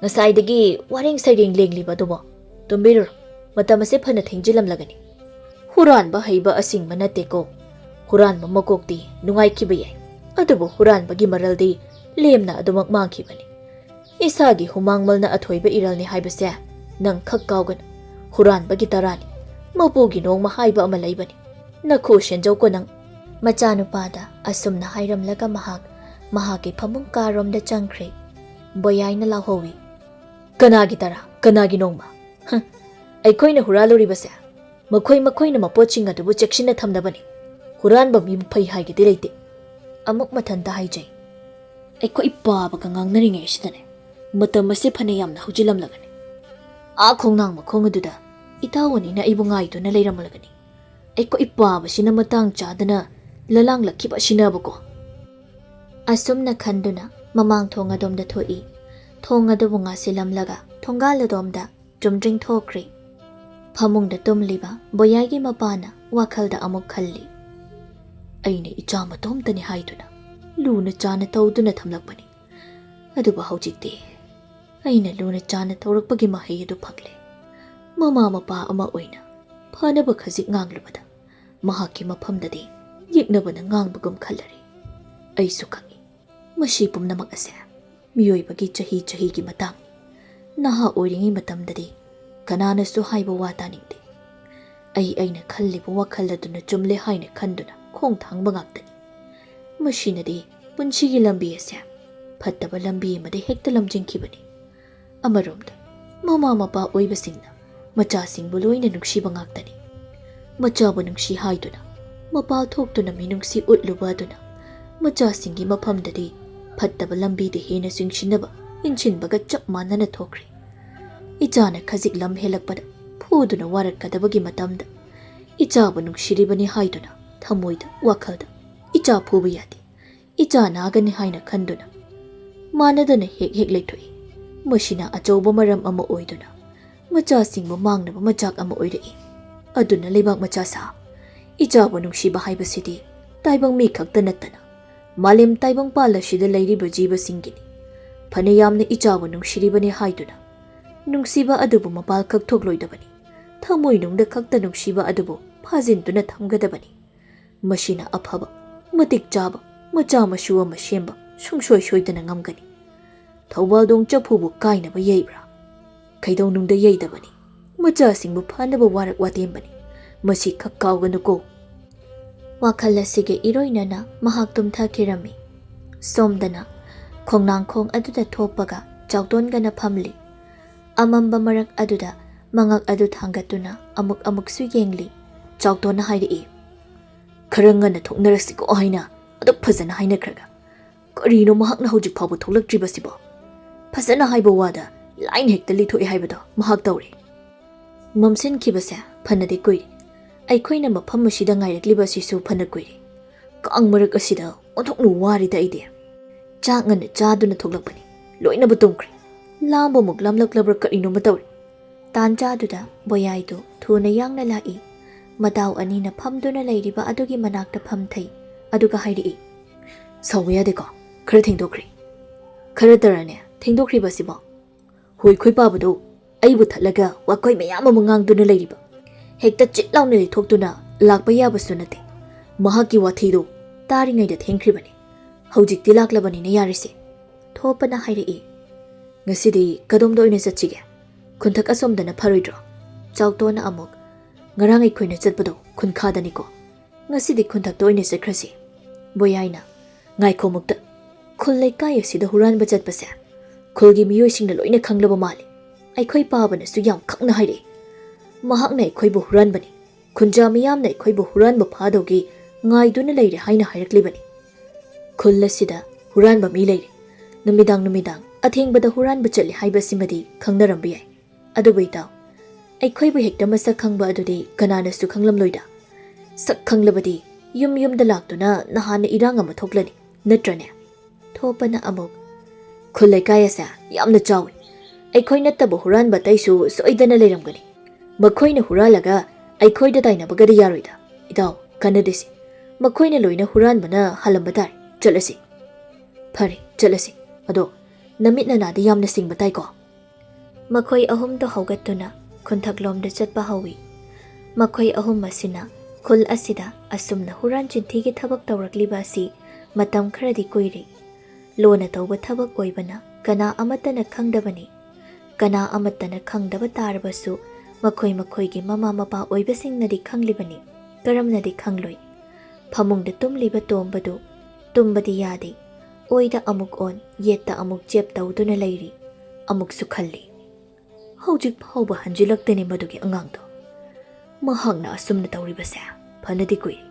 ꯉꯁꯥꯏꯗꯒꯤ ꯋꯥꯔꯦꯡ ꯁꯩꯔꯦꯡ ꯂꯦꯡꯂꯤꯕ ꯑꯗꯨꯕꯣ? ꯇꯨꯝꯕꯤꯔꯨꯔꯣ, ꯃꯇꯝ ꯑꯁꯤ ꯐꯅ ꯊꯦꯡꯖꯤꯜꯂꯝꯂꯒꯅꯤ꯫ ꯍꯨꯔꯥꯟꯕ ꯍꯩꯕ ꯑꯁꯤꯡꯕ ꯅꯠꯇꯦꯀꯣ꯫ ꯍꯨꯔꯥꯟꯕ ꯃꯀꯣꯛꯇꯤ ꯅꯨꯡꯉꯥꯏꯈꯤꯕ ꯌꯥꯏ, ꯑꯗꯨꯕꯨ ꯍꯨꯔꯥꯟꯕꯒꯤ ꯃꯔꯜꯗꯤ ꯂꯦꯝꯅ ꯑꯗꯨꯃꯛ ꯃꯥꯡꯈꯤꯕꯅꯤ꯫ ꯏꯁꯥꯒꯤ ꯍꯨꯃꯥꯡꯃꯜꯅ ꯑꯊꯣꯏꯕ ꯏꯔꯜꯅꯤ ꯍꯥꯏꯕꯁꯦ ꯅꯪ ꯈꯛ ꯀꯥꯎꯒꯅꯨ꯫ ꯍꯨꯔꯥꯟꯕꯒꯤ ꯇꯔꯥꯅꯤ, ꯃꯄꯨꯒꯤ ꯅꯣꯡꯃ ꯍꯥꯏꯕ ꯑꯃ ꯂꯩꯕꯅꯤ꯫ ꯅꯈꯣ ꯁꯦꯟꯖꯧꯀꯣ ꯅꯪ꯫" ꯃꯆꯥꯅꯨꯄꯥꯗ ꯑꯁꯨꯝꯅ ꯍꯥꯏꯔꯝꯂꯒ ꯃꯍꯥꯛ ꯃꯍꯥꯛꯀꯤ ꯐꯃꯨꯡ ꯀꯥꯔꯣꯝꯗ ꯆꯪꯈ꯭ꯔꯦ꯫ ꯕꯣꯌꯥꯏꯅ ꯂꯥꯎꯍꯧꯏ, "ꯀꯅꯥꯒꯤ ꯇꯔꯥ? ꯀꯅꯥꯒꯤ ꯅꯣꯡꯃ? ꯍ, ꯑꯩꯈꯣꯏꯅ ꯍꯨꯔꯥꯜꯂꯨꯔꯤꯕꯁꯦ ꯃꯈꯣꯏ ꯃꯈꯣꯏꯅ ꯃꯄꯣꯠꯁꯤꯡ ꯑꯗꯨꯕꯨ ꯆꯦꯛꯁꯤꯟꯅ ꯊꯝꯅꯕꯅꯤ꯫ ꯍꯨꯔꯥꯟꯕ ꯃꯤꯕꯨ ꯐꯩ ꯍꯥꯏꯒꯦꯗꯤ ꯂꯩꯇꯦ꯫" ꯑꯃꯨꯛ ꯃꯊꯟꯇ ꯍꯥꯏꯖꯩ, "ꯑꯩꯈꯣꯏ ꯄꯥꯕꯒ ꯉꯥꯡꯅꯔꯤꯉꯩ ꯑꯁꯤꯗꯅꯦ ꯃꯇꯝ ꯑꯁꯤ ꯐꯅ ꯌꯥꯝꯅ ꯍꯧꯖꯤꯜꯂꯝꯂꯒꯅꯤ꯫ ꯑꯥ ꯈꯣꯡꯅꯥꯡ ꯃꯈꯣꯡ ꯑꯗꯨꯗ ꯏꯇꯥꯎ ꯑꯅꯤꯅ ꯑꯩꯕꯨ ꯉꯥꯏꯗꯨꯅ ꯂꯩꯔꯝꯂꯒꯅꯤ꯫ ꯑꯩꯈꯣꯏ ꯄꯥꯕꯁꯤꯅ ꯃꯇꯥꯡ ꯆꯥꯗꯅ ꯂꯂꯥꯡꯂꯛꯈꯤꯕ ꯑꯁꯤꯅꯕꯀꯣ꯫" ꯑꯁꯨꯝꯅ ꯈꯟꯗꯨꯅ ꯃꯃꯥꯡ ꯊꯣꯡ ꯑꯗꯣꯝꯗ ꯊꯣꯛꯏ꯫ ꯊꯣꯡ ꯑꯗꯨꯕꯨ ꯉꯥꯁꯤꯜꯂꯝꯂꯒ ꯊꯣꯡꯒꯥꯜ ꯑꯗꯣꯝꯗ ꯆꯨꯝꯗ꯭ꯔꯤꯡ ꯊꯣꯛꯈ꯭ꯔꯦ꯫ ꯐꯃꯨꯡꯗ ꯇꯨꯝꯂꯤꯕ ꯕꯣꯌꯥꯏꯒꯤ ꯃꯄꯥꯅ ꯋꯥꯈꯜꯗ ꯑꯃꯨꯛ ꯈꯜꯂꯤ, "ꯑꯩꯅ ꯏꯆꯥ ꯃꯇꯣꯝꯇꯅꯤ ꯍꯥꯏꯗꯨꯅ ꯂꯨꯅ ꯆꯥꯅ ꯇꯧꯗꯨꯅ ꯊꯝꯂꯛꯄꯅꯤ꯫ ꯑꯗꯨꯕꯨ ꯍꯧꯖꯤꯛꯇꯤ ꯑꯩꯅ ꯂꯨꯅ ꯆꯥꯅ ꯇꯧꯔꯛꯄꯒꯤ ꯃꯍꯩ ꯑꯗꯨ ꯐꯪꯂꯦ꯫ ꯃꯃꯥ ꯃꯄꯥ ꯑꯃ ꯑꯣꯏꯅ ꯐꯅꯕ ꯈꯖꯤꯛ ꯉꯥꯡꯂꯨꯕꯗ ꯃꯍꯥꯛꯀꯤ ꯃꯐꯝꯗꯗꯤ ꯌꯦꯛꯅꯕꯅ ꯉꯥꯡꯕꯒꯨꯝ ꯈꯜꯂꯔꯦ꯫ ꯑꯩꯁꯨ ꯈꯪꯏ, ꯃꯁꯤ ꯄꯨꯝꯅꯃꯛ ꯑꯁꯦ ꯃꯤꯑꯣꯏꯕꯒꯤ ꯆꯍꯤ ꯆꯍꯤꯒꯤ ꯃꯇꯥꯡꯅꯤ꯫ ꯅꯍꯥ ꯑꯣꯏꯔꯤꯉꯩ ꯃꯇꯝꯗꯗꯤ ꯀꯅꯥꯅꯁꯨ ꯍꯥꯏꯕ ꯋꯥ ꯇꯥꯅꯤꯡꯗꯦ꯫ ꯑꯩ ꯑꯩꯅ ꯈꯜꯂꯤꯕ ꯋꯥꯈꯜ ꯑꯗꯨꯅ ꯆꯨꯝꯂꯦ ꯍꯥꯏꯅ ꯈꯟꯗꯨꯅ ꯈꯣꯡ ꯊꯥꯡꯕ ꯉꯥꯛꯇꯅꯤ꯫ ꯃꯁꯤꯅꯗꯤ ꯄꯨꯟꯁꯤꯒꯤ ꯂꯝꯕꯤ ꯑꯁꯦ ꯐꯠꯇꯕ ꯂꯝꯕꯤ ꯑꯃꯗ ꯍꯦꯛꯇ ꯂꯝꯖꯤꯡꯈꯤꯕꯅꯤ꯫" ꯑꯃꯔꯣꯝꯗ, ꯃꯃꯥ ꯃꯄꯥ ꯑꯣꯏꯕꯁꯤꯡꯅ ꯃꯆꯥꯁꯤꯡꯕꯨ ꯂꯣꯏꯅ ꯅꯨꯡꯁꯤꯕ ꯉꯥꯛꯇꯅꯤ꯫ ꯃꯆꯥꯕꯨ ꯅꯨꯡꯁꯤ ꯍꯥꯏꯗꯨꯅ ꯃꯄꯥꯜ ꯊꯣꯛꯇꯨꯅ ꯃꯤꯅꯨꯡꯁꯤ ꯎꯠꯂꯨꯕ ꯑꯗꯨꯅ ꯃꯆꯥꯁꯤꯡꯒꯤ ꯃꯐꯝꯗꯗꯤ ꯐꯠꯇꯕ ꯂꯝꯕꯤꯗ ꯍꯦꯟꯅ ꯆꯤꯡꯁꯤꯟꯅꯕ ꯏꯟꯁꯤꯟꯕꯒ ꯆꯞ ꯃꯥꯟꯅꯅ ꯊꯣꯛꯈ꯭ꯔꯦ꯫ ꯏꯆꯥꯅ ꯈꯖꯤꯛ ꯂꯝ ꯍꯦꯜꯂꯛꯄꯗ ꯐꯨꯗꯨꯅ ꯋꯥꯔꯛꯀꯗꯕꯒꯤ ꯃꯇꯝꯗ, ꯏꯆꯥꯕꯨ ꯅꯨꯡꯁꯤꯔꯤꯕꯅꯤ ꯍꯥꯏꯗꯨꯅ ꯊꯃꯣꯏꯗ, ꯋꯥꯈꯜꯗ ꯏꯆꯥ ꯐꯨꯕ ꯌꯥꯗꯦ, ꯏꯆꯥ ꯅꯥꯒꯅꯤ ꯍꯥꯏꯅ ꯈꯟꯗꯨꯅ ꯃꯥꯟꯅꯗꯅ ꯍꯦꯛ ꯍꯦꯛ ꯂꯩꯊꯣꯛꯏ꯫ ꯃꯁꯤꯅ ꯑꯆꯧꯕ ꯃꯔꯝ ꯑꯃ ꯑꯣꯏꯗꯨꯅ ꯃꯆꯥꯁꯤꯡꯕꯨ ꯃꯥꯡꯅꯕ ꯃꯆꯥꯛ ꯑꯃ ꯑꯣꯏꯔꯛꯏ꯫ ꯑꯗꯨꯅ ꯂꯩꯕꯥꯛ ꯃꯆꯥ ꯁꯥ, ꯏꯆꯥꯕꯨ ꯅꯨꯡꯁꯤꯕ ꯍꯥꯏꯕꯁꯤꯗꯤ ꯇꯥꯏꯕꯪ ꯃꯤ ꯈꯛꯇ ꯅꯠꯇꯅ ꯃꯥꯂꯦꯝ ꯇꯥꯏꯕꯪꯄꯥꯜ ꯑꯁꯤꯗ ꯂꯩꯔꯤꯕ ꯖꯤꯕꯁꯤꯡꯒꯤꯅꯤ꯫ ꯐꯅ ꯌꯥꯝꯅ ꯏꯆꯥꯕꯨ ꯅꯨꯡꯁꯤꯔꯤꯕꯅꯤ ꯍꯥꯏꯗꯨꯅ ꯅꯨꯡꯁꯤꯕ ꯑꯗꯨꯕꯨ ꯃꯄꯥꯜ ꯀꯛꯊꯣꯛꯂꯣꯏꯗꯕꯅꯤ꯫ ꯊꯃꯣꯏꯅꯨꯡꯗ ꯈꯛꯇ ꯅꯨꯡꯁꯤꯕ ꯑꯗꯨꯕꯨ ꯐꯥꯖꯤꯟꯗꯨꯅ ꯊꯝꯒꯗꯕꯅꯤ꯫ ꯃꯁꯤꯅ ꯑꯐꯕ, ꯃꯇꯤꯛ ꯆꯥꯕ ꯃꯆꯥ ꯃꯁꯨ ꯑꯃ ꯁꯦꯝꯕ ꯁꯨꯡꯁꯣꯏ ꯁꯣꯏꯗꯅ ꯉꯝꯒꯅꯤ꯫ ꯊꯧꯕꯥꯜꯗꯣꯡ ꯆꯐꯨꯕꯨ ꯀꯥꯏꯅꯕ ꯌꯩꯕ꯭ꯔꯥ? ꯀꯩꯗꯧꯅꯨꯡꯗ ꯌꯩꯗꯕꯅꯤ꯫ ꯃꯆꯥꯁꯤꯡꯕꯨ ꯐꯅꯕ ꯋꯥꯔꯛ ꯋꯥꯇꯦꯝꯕꯅꯤ꯫ ꯃꯁꯤ ꯈꯛ ꯀꯥꯎꯒꯅꯨꯀꯣ꯫ ꯋꯥꯈꯜ ꯑꯁꯤꯒ ꯏꯔꯣꯏꯅꯅ ꯃꯍꯥꯛ ꯇꯨꯝꯊꯈꯤꯔꯝꯃꯤ꯫ ꯁꯣꯝꯗꯅ ꯈꯣꯡꯅꯥꯡꯈꯣꯡ ꯑꯗꯨꯗ ꯊꯣꯛꯄꯒ ꯆꯥꯎꯇꯣꯟꯒꯅ ꯐꯝꯂꯤ꯫ ꯑꯃꯝꯕ ꯃꯔꯛ ꯑꯗꯨꯗ ꯃꯉꯛ ꯑꯗꯨ ꯊꯥꯡꯒꯠꯇꯨꯅ ꯑꯃꯨꯛ ꯑꯃꯨꯛꯁꯨ ꯌꯦꯡꯂꯤ꯫ ꯆꯥꯎꯇꯣꯟꯅ ꯍꯥꯏꯔꯛꯏ, "ꯈꯔ ꯉꯟꯅ ꯊꯣꯛꯅꯔꯁꯤꯀꯣ" ꯍꯥꯏꯅ ꯑꯗꯨꯛ ꯐꯖꯅ ꯍꯥꯏꯅꯈ꯭ꯔꯒ ꯀꯔꯤꯅꯣ ꯃꯍꯥꯛꯅ ꯍꯧꯖꯤꯛ ꯐꯥꯎꯕ ꯊꯣꯛꯂꯛꯇ꯭ꯔꯤꯕꯁꯤꯕꯣ? ꯐꯖꯅ ꯍꯥꯏꯕ ꯋꯥꯗ ꯂꯥꯏꯅ ꯍꯦꯛꯇ ꯂꯤꯊꯣꯛꯑꯦ ꯍꯥꯏꯕꯗꯣ ꯃꯍꯥꯛ ꯇꯧꯔꯦ꯫ ꯃꯝꯁꯤꯟꯈꯤꯕꯁꯦ ꯐꯅꯗꯤ ꯀꯨꯏꯔꯦ꯫ ꯑꯩꯈꯣꯏꯅ ꯃꯐꯝ ꯑꯁꯤꯗ ꯉꯥꯏꯔꯛꯂꯤꯕ ꯑꯁꯤꯁꯨ ꯐꯅ ꯀꯨꯏꯔꯦ꯫ ꯀꯥꯡ ꯃꯔꯛ ꯑꯁꯤꯗ ꯑꯣꯟꯊꯣꯛꯅ ꯋꯥꯔꯤꯗ ꯑꯩꯗꯤ꯫ ꯆꯥꯛ ꯉꯟꯅ ꯆꯥꯗꯨꯅ ꯊꯣꯛꯂꯛꯄꯅꯤ꯫ ꯂꯣꯏꯅꯕꯨ ꯇꯨꯝꯈ꯭ꯔꯦ꯫ ꯂꯥꯝꯕꯃꯨꯛ ꯂꯥꯝꯂꯛꯂꯕ꯭ꯔꯥ ꯀꯔꯤꯅꯣꯃ ꯇꯧꯔꯦ꯫ ꯇꯥꯟꯖꯥꯗꯨꯗ ꯕꯣꯌꯥꯏꯗꯨ ꯊꯨꯅ ꯌꯥꯡꯅ ꯂꯥꯛꯏ꯫ ꯃꯇꯥꯎ ꯑꯅꯤꯅ ꯐꯝꯗꯨꯅ ꯂꯩꯔꯤꯕ ꯑꯗꯨꯒꯤ ꯃꯅꯥꯛꯇ ꯐꯝꯊꯩ꯫ ꯑꯗꯨꯒ ꯍꯥꯏꯔꯛꯏ, "ꯁꯥꯎꯕ ꯌꯥꯗꯦꯀꯣ, ꯈꯔ ꯊꯦꯡꯗꯣꯛꯈ꯭ꯔꯦ꯫" "ꯈꯔ ꯇꯔꯅꯦ ꯊꯦꯡꯗꯣꯛꯈ꯭ꯔꯤꯕꯁꯤꯕꯣ?" "ꯍꯣꯏ, ꯈꯣꯏ ꯄꯥꯕꯗꯣ ꯑꯩꯕꯨ ꯊꯠꯂꯒ ꯋꯥꯈꯣꯏ ꯃꯌꯥꯝ ꯑꯃ ꯉꯥꯡꯗꯨꯅ ꯂꯩꯔꯤꯕ꯫ ꯍꯦꯛꯇ ꯆꯤꯠ ꯂꯥꯎꯅ ꯂꯩꯊꯣꯛꯇꯨꯅ ꯂꯥꯛꯄ ꯌꯥꯕꯁꯨ ꯅꯠꯇꯦ꯫ ꯃꯍꯥꯛꯀꯤ ꯋꯥꯊꯤꯗꯣ ꯇꯥꯔꯤꯉꯩꯗ ꯊꯦꯡꯈ꯭ꯔꯤꯕꯅꯤ꯫ ꯍꯧꯖꯤꯛꯇꯤ ꯂꯥꯛꯂꯕꯅꯤꯅ ꯌꯥꯔꯤꯁꯦ꯫" ꯊꯣꯞꯄꯅ ꯍꯥꯏꯔꯛꯏ, "ꯉꯁꯤꯗꯤ ꯀꯗꯣꯝꯗ ꯑꯣꯏꯅ ꯆꯠꯁꯤꯒꯦ? ꯈꯨꯟꯊꯛ ꯑꯁꯣꯝꯗꯅ ꯐꯔꯣꯏꯗ꯭ꯔꯣ?" ꯆꯥꯎꯇꯣꯟꯅ ꯑꯃꯨꯛ, "ꯉꯔꯥꯡ ꯑꯩꯈꯣꯏꯅ ꯆꯠꯄꯗꯣ ꯈꯨꯟꯈꯥꯗꯅꯤꯀꯣ꯫ ꯉꯁꯤꯗꯤ ꯈꯨꯟꯊꯛꯇ ꯑꯣꯏꯅ ꯆꯠꯈ꯭ꯔꯁꯤ꯫" ꯕꯣꯌꯥꯏꯅ, "ꯉꯥꯏꯈꯣ ꯑꯃꯨꯛꯇ꯫ ꯈꯨꯜ ꯂꯩꯀꯥꯏ ꯑꯁꯤꯗ ꯍꯨꯔꯥꯟꯕ ꯆꯠꯄꯁꯦ ꯈꯨꯜꯒꯤ ꯃꯤꯑꯣꯏꯁꯤꯡꯅ ꯂꯣꯏꯅ ꯈꯪꯂꯕ ꯃꯥꯜꯂꯤ꯫ ꯑꯩꯈꯣꯏ ꯄꯥꯕꯅꯁꯨ ꯌꯥꯝ ꯈꯪꯅ ꯍꯥꯏꯔꯛꯏ꯫ ꯃꯍꯥꯛꯅ ꯑꯩꯈꯣꯏꯕꯨ ꯍꯨꯔꯥꯟꯕꯅꯤ, ꯈꯨꯟꯖꯥ ꯃꯤꯌꯥꯝꯅ ꯑꯩꯈꯣꯏꯕꯨ ꯍꯨꯔꯥꯟꯕ ꯐꯥꯗꯧꯒꯤ ꯉꯥꯏꯗꯨꯅ ꯂꯩꯔꯦ ꯍꯥꯏꯅ ꯍꯥꯏꯔꯛꯂꯤꯕꯅꯤ꯫ ꯈꯨꯜ ꯑꯁꯤꯗ ꯍꯨꯔꯥꯟꯕ ꯃꯤ ꯂꯩꯔꯦ꯫ ꯅꯨꯃꯤꯗꯥꯡ ꯅꯨꯃꯤꯗꯥꯡ ꯑꯊꯦꯡꯕꯗ ꯍꯨꯔꯥꯟꯕ ꯆꯠꯂꯤ ꯍꯥꯏꯕꯁꯤꯃꯗꯤ ꯈꯪꯅꯔꯝꯕ ꯌꯥꯏ꯫ ꯑꯗꯨꯕꯨ ꯏꯇꯥꯎ, ꯑꯩꯈꯣꯏꯕꯨ ꯍꯦꯛꯇ ꯃꯁꯛ ꯈꯪꯕ ꯑꯗꯨꯗꯤ ꯀꯅꯥꯅꯁꯨ ꯈꯪꯂꯝꯂꯣꯏꯗ꯫ ꯁꯛ ꯈꯪꯂꯕꯗꯤ ꯌꯨꯝ ꯌꯨꯝꯗ ꯂꯥꯛꯇꯨꯅ ꯅꯍꯥꯟꯅ ꯏꯔꯥꯡ ꯑꯃ ꯊꯣꯛꯂꯅꯤ, ꯅꯠꯇ꯭ꯔꯅꯦ?" ꯊꯣꯞꯄꯅ ꯑꯃꯨꯛ, "ꯈꯨꯜ ꯂꯩꯀꯥꯏ ꯑꯁꯦ ꯌꯥꯝꯅ ꯆꯥꯎꯏ꯫ ꯑꯩꯈꯣꯏ ꯅꯠꯇꯕ ꯍꯨꯔꯥꯟꯕ ꯑꯇꯩꯁꯨ ꯁꯣꯏꯗꯅ ꯂꯩꯔꯝꯒꯅꯤ꯫ ꯃꯈꯣꯏꯅ ꯍꯨꯔꯥꯜꯂꯒ ꯑꯩꯈꯣꯏꯗ ꯇꯥꯏꯅꯕꯒꯗꯤ ꯌꯥꯔꯣꯏꯗ꯫ ꯏꯇꯥꯎ, ꯀꯥꯟꯅꯗꯦꯁꯦ꯫ ꯃꯈꯣꯏꯅ ꯂꯣꯏꯅ ꯍꯨꯔꯥꯟꯕꯅ ꯍꯥꯜꯂꯝꯕ ꯇꯥꯔꯦ꯫ ꯆꯠꯂꯁꯤ꯫" "ꯐꯔꯦ, ꯆꯠꯂꯁꯤ꯫ ꯑꯗꯣ ꯅꯃꯤꯠ ꯅꯅꯥꯗꯤ ꯌꯥꯝꯅ ꯁꯤꯡꯕ ꯇꯥꯏꯀꯣ?" ꯃꯈꯣꯏ ꯑꯍꯨꯝꯗꯣ ꯍꯧꯒꯠꯇꯨꯅ ꯈꯨꯟꯊꯛꯂꯣꯝꯗ ꯆꯠꯄ ꯍꯧꯏ꯫ ꯃꯈꯣꯏ ꯑꯍꯨꯝ ꯑꯁꯤꯅ ꯈꯨꯜ ꯑꯁꯤꯗ ꯑꯁꯨꯝꯅ ꯍꯨꯔꯥꯟ ꯆꯤꯟꯊꯤꯒꯤ ꯊꯕꯛ ꯇꯧꯔꯛꯂꯤꯕ ꯑꯁꯤ ꯃꯇꯝ ꯈꯔꯗꯤ ꯀꯨꯏꯔꯦ꯫ ꯂꯣꯟꯅ ꯇꯧꯕ ꯊꯕꯛ ꯑꯣꯏꯕꯅ ꯀꯅꯥ ꯑꯃꯠꯇꯅ ꯈꯪꯗꯕꯅꯤ꯫ ꯀꯅꯥ ꯑꯃꯠꯇꯅ ꯈꯪꯗꯕ ꯇꯥꯔꯕꯁꯨ ꯃꯈꯣꯏ ꯃꯈꯣꯏꯒꯤ ꯃꯃꯥ ꯃꯄꯥ ꯑꯣꯏꯕꯁꯤꯡꯅꯗꯤ ꯈꯪꯂꯤꯕꯅꯤ, ꯀꯔꯝꯅꯗꯤ ꯈꯪꯂꯣꯏ? ꯐꯃꯨꯡꯗ ꯇꯨꯝꯂꯤꯕ ꯇꯣꯝꯕꯗꯨ ꯇꯨꯝꯕꯗꯤ ꯌꯥꯗꯦ, ꯑꯣꯏꯗ ꯑꯃꯨꯛ ꯑꯣꯟ, ꯌꯦꯠꯇ ꯑꯃꯨꯛ ꯆꯦꯞ ꯇꯧꯗꯨꯅ ꯂꯩꯔꯤ꯫ ꯑꯃꯨꯛꯁꯨ ꯈꯜꯂꯤ, ꯍꯧꯖꯤꯛ ꯐꯥꯎꯕ ꯍꯟꯖꯤꯜꯂꯛꯇꯦꯅꯦ ꯃꯗꯨꯒꯤ ꯑꯉꯥꯡꯗꯣ꯫ ꯃꯍꯥꯛꯅ ꯑꯁꯨꯝꯅ ꯇꯧꯔꯤꯕꯁꯦ ꯐꯅꯗꯤ ꯀꯨꯏꯔꯦ꯫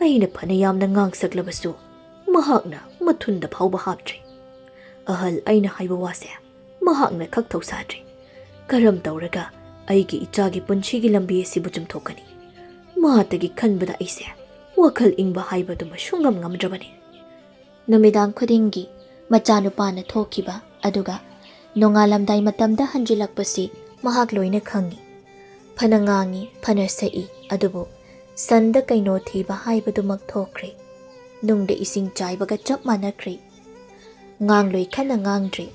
ꯑꯩꯅ ꯐꯅ ꯌꯥꯝꯅ ꯉꯥꯡꯁꯛꯂꯕꯁꯨ ꯃꯍꯥꯛꯅ ꯃꯊꯨꯟꯗ ꯐꯥꯎꯕ ꯍꯥꯞꯇ꯭ꯔꯤ꯫ ꯑꯍꯜ ꯑꯩꯅ ꯍꯥꯏꯕ ꯋꯥꯁꯦ ꯃꯍꯥꯛꯅ ꯈꯛ ꯊꯧꯁꯥꯗ꯭ꯔꯤ꯫ ꯀꯔꯝ ꯇꯧꯔꯒ ꯑꯩꯒꯤ ꯏꯆꯥꯒꯤ ꯄꯨꯟꯁꯤꯒꯤ ꯂꯝꯕꯤ ꯑꯁꯤꯕꯨ ꯆꯨꯝꯊꯣꯛꯀꯅꯤ? ꯃꯍꯥꯛꯇꯒꯤ ꯈꯟꯕꯗ ꯑꯩꯁꯦ ꯋꯥꯈꯜ ꯏꯪꯕ ꯍꯥꯏꯕꯗꯨꯃ ꯁꯨꯡꯉꯝ ꯉꯝꯗ꯭ꯔꯕꯅꯤ꯫ ꯅꯨꯃꯤꯗꯥꯡ ꯈꯨꯗꯤꯡꯒꯤ ꯃꯆꯥꯅꯨꯄꯥꯅ ꯊꯣꯛꯈꯤꯕ ꯑꯗꯨꯒ ꯅꯣꯡꯉꯥꯜꯂꯝꯗꯥꯏ ꯃꯇꯝꯗ ꯍꯟꯖꯤꯜꯂꯛꯄꯁꯤ ꯃꯍꯥꯛ ꯂꯣꯏꯅ ꯈꯪꯏ꯫ ꯐꯅ ꯉꯥꯡꯏ, ꯐꯅ ꯁꯛꯏ, ꯑꯗꯨꯕꯨ ꯁꯟꯗ ꯀꯩꯅꯣ ꯊꯤꯕ ꯍꯥꯏꯕꯗꯨꯃꯛ ꯊꯣꯛꯈ꯭ꯔꯦ꯫ ꯅꯨꯡꯗ ꯏꯁꯤꯡ ꯆꯥꯏꯕꯒ ꯆꯞ ꯃꯥꯟꯅꯈ꯭ꯔꯦ꯫ ꯉꯥꯡꯂꯣꯏ ꯈꯟꯅ ꯉꯥꯡꯗ꯭ꯔꯦ꯫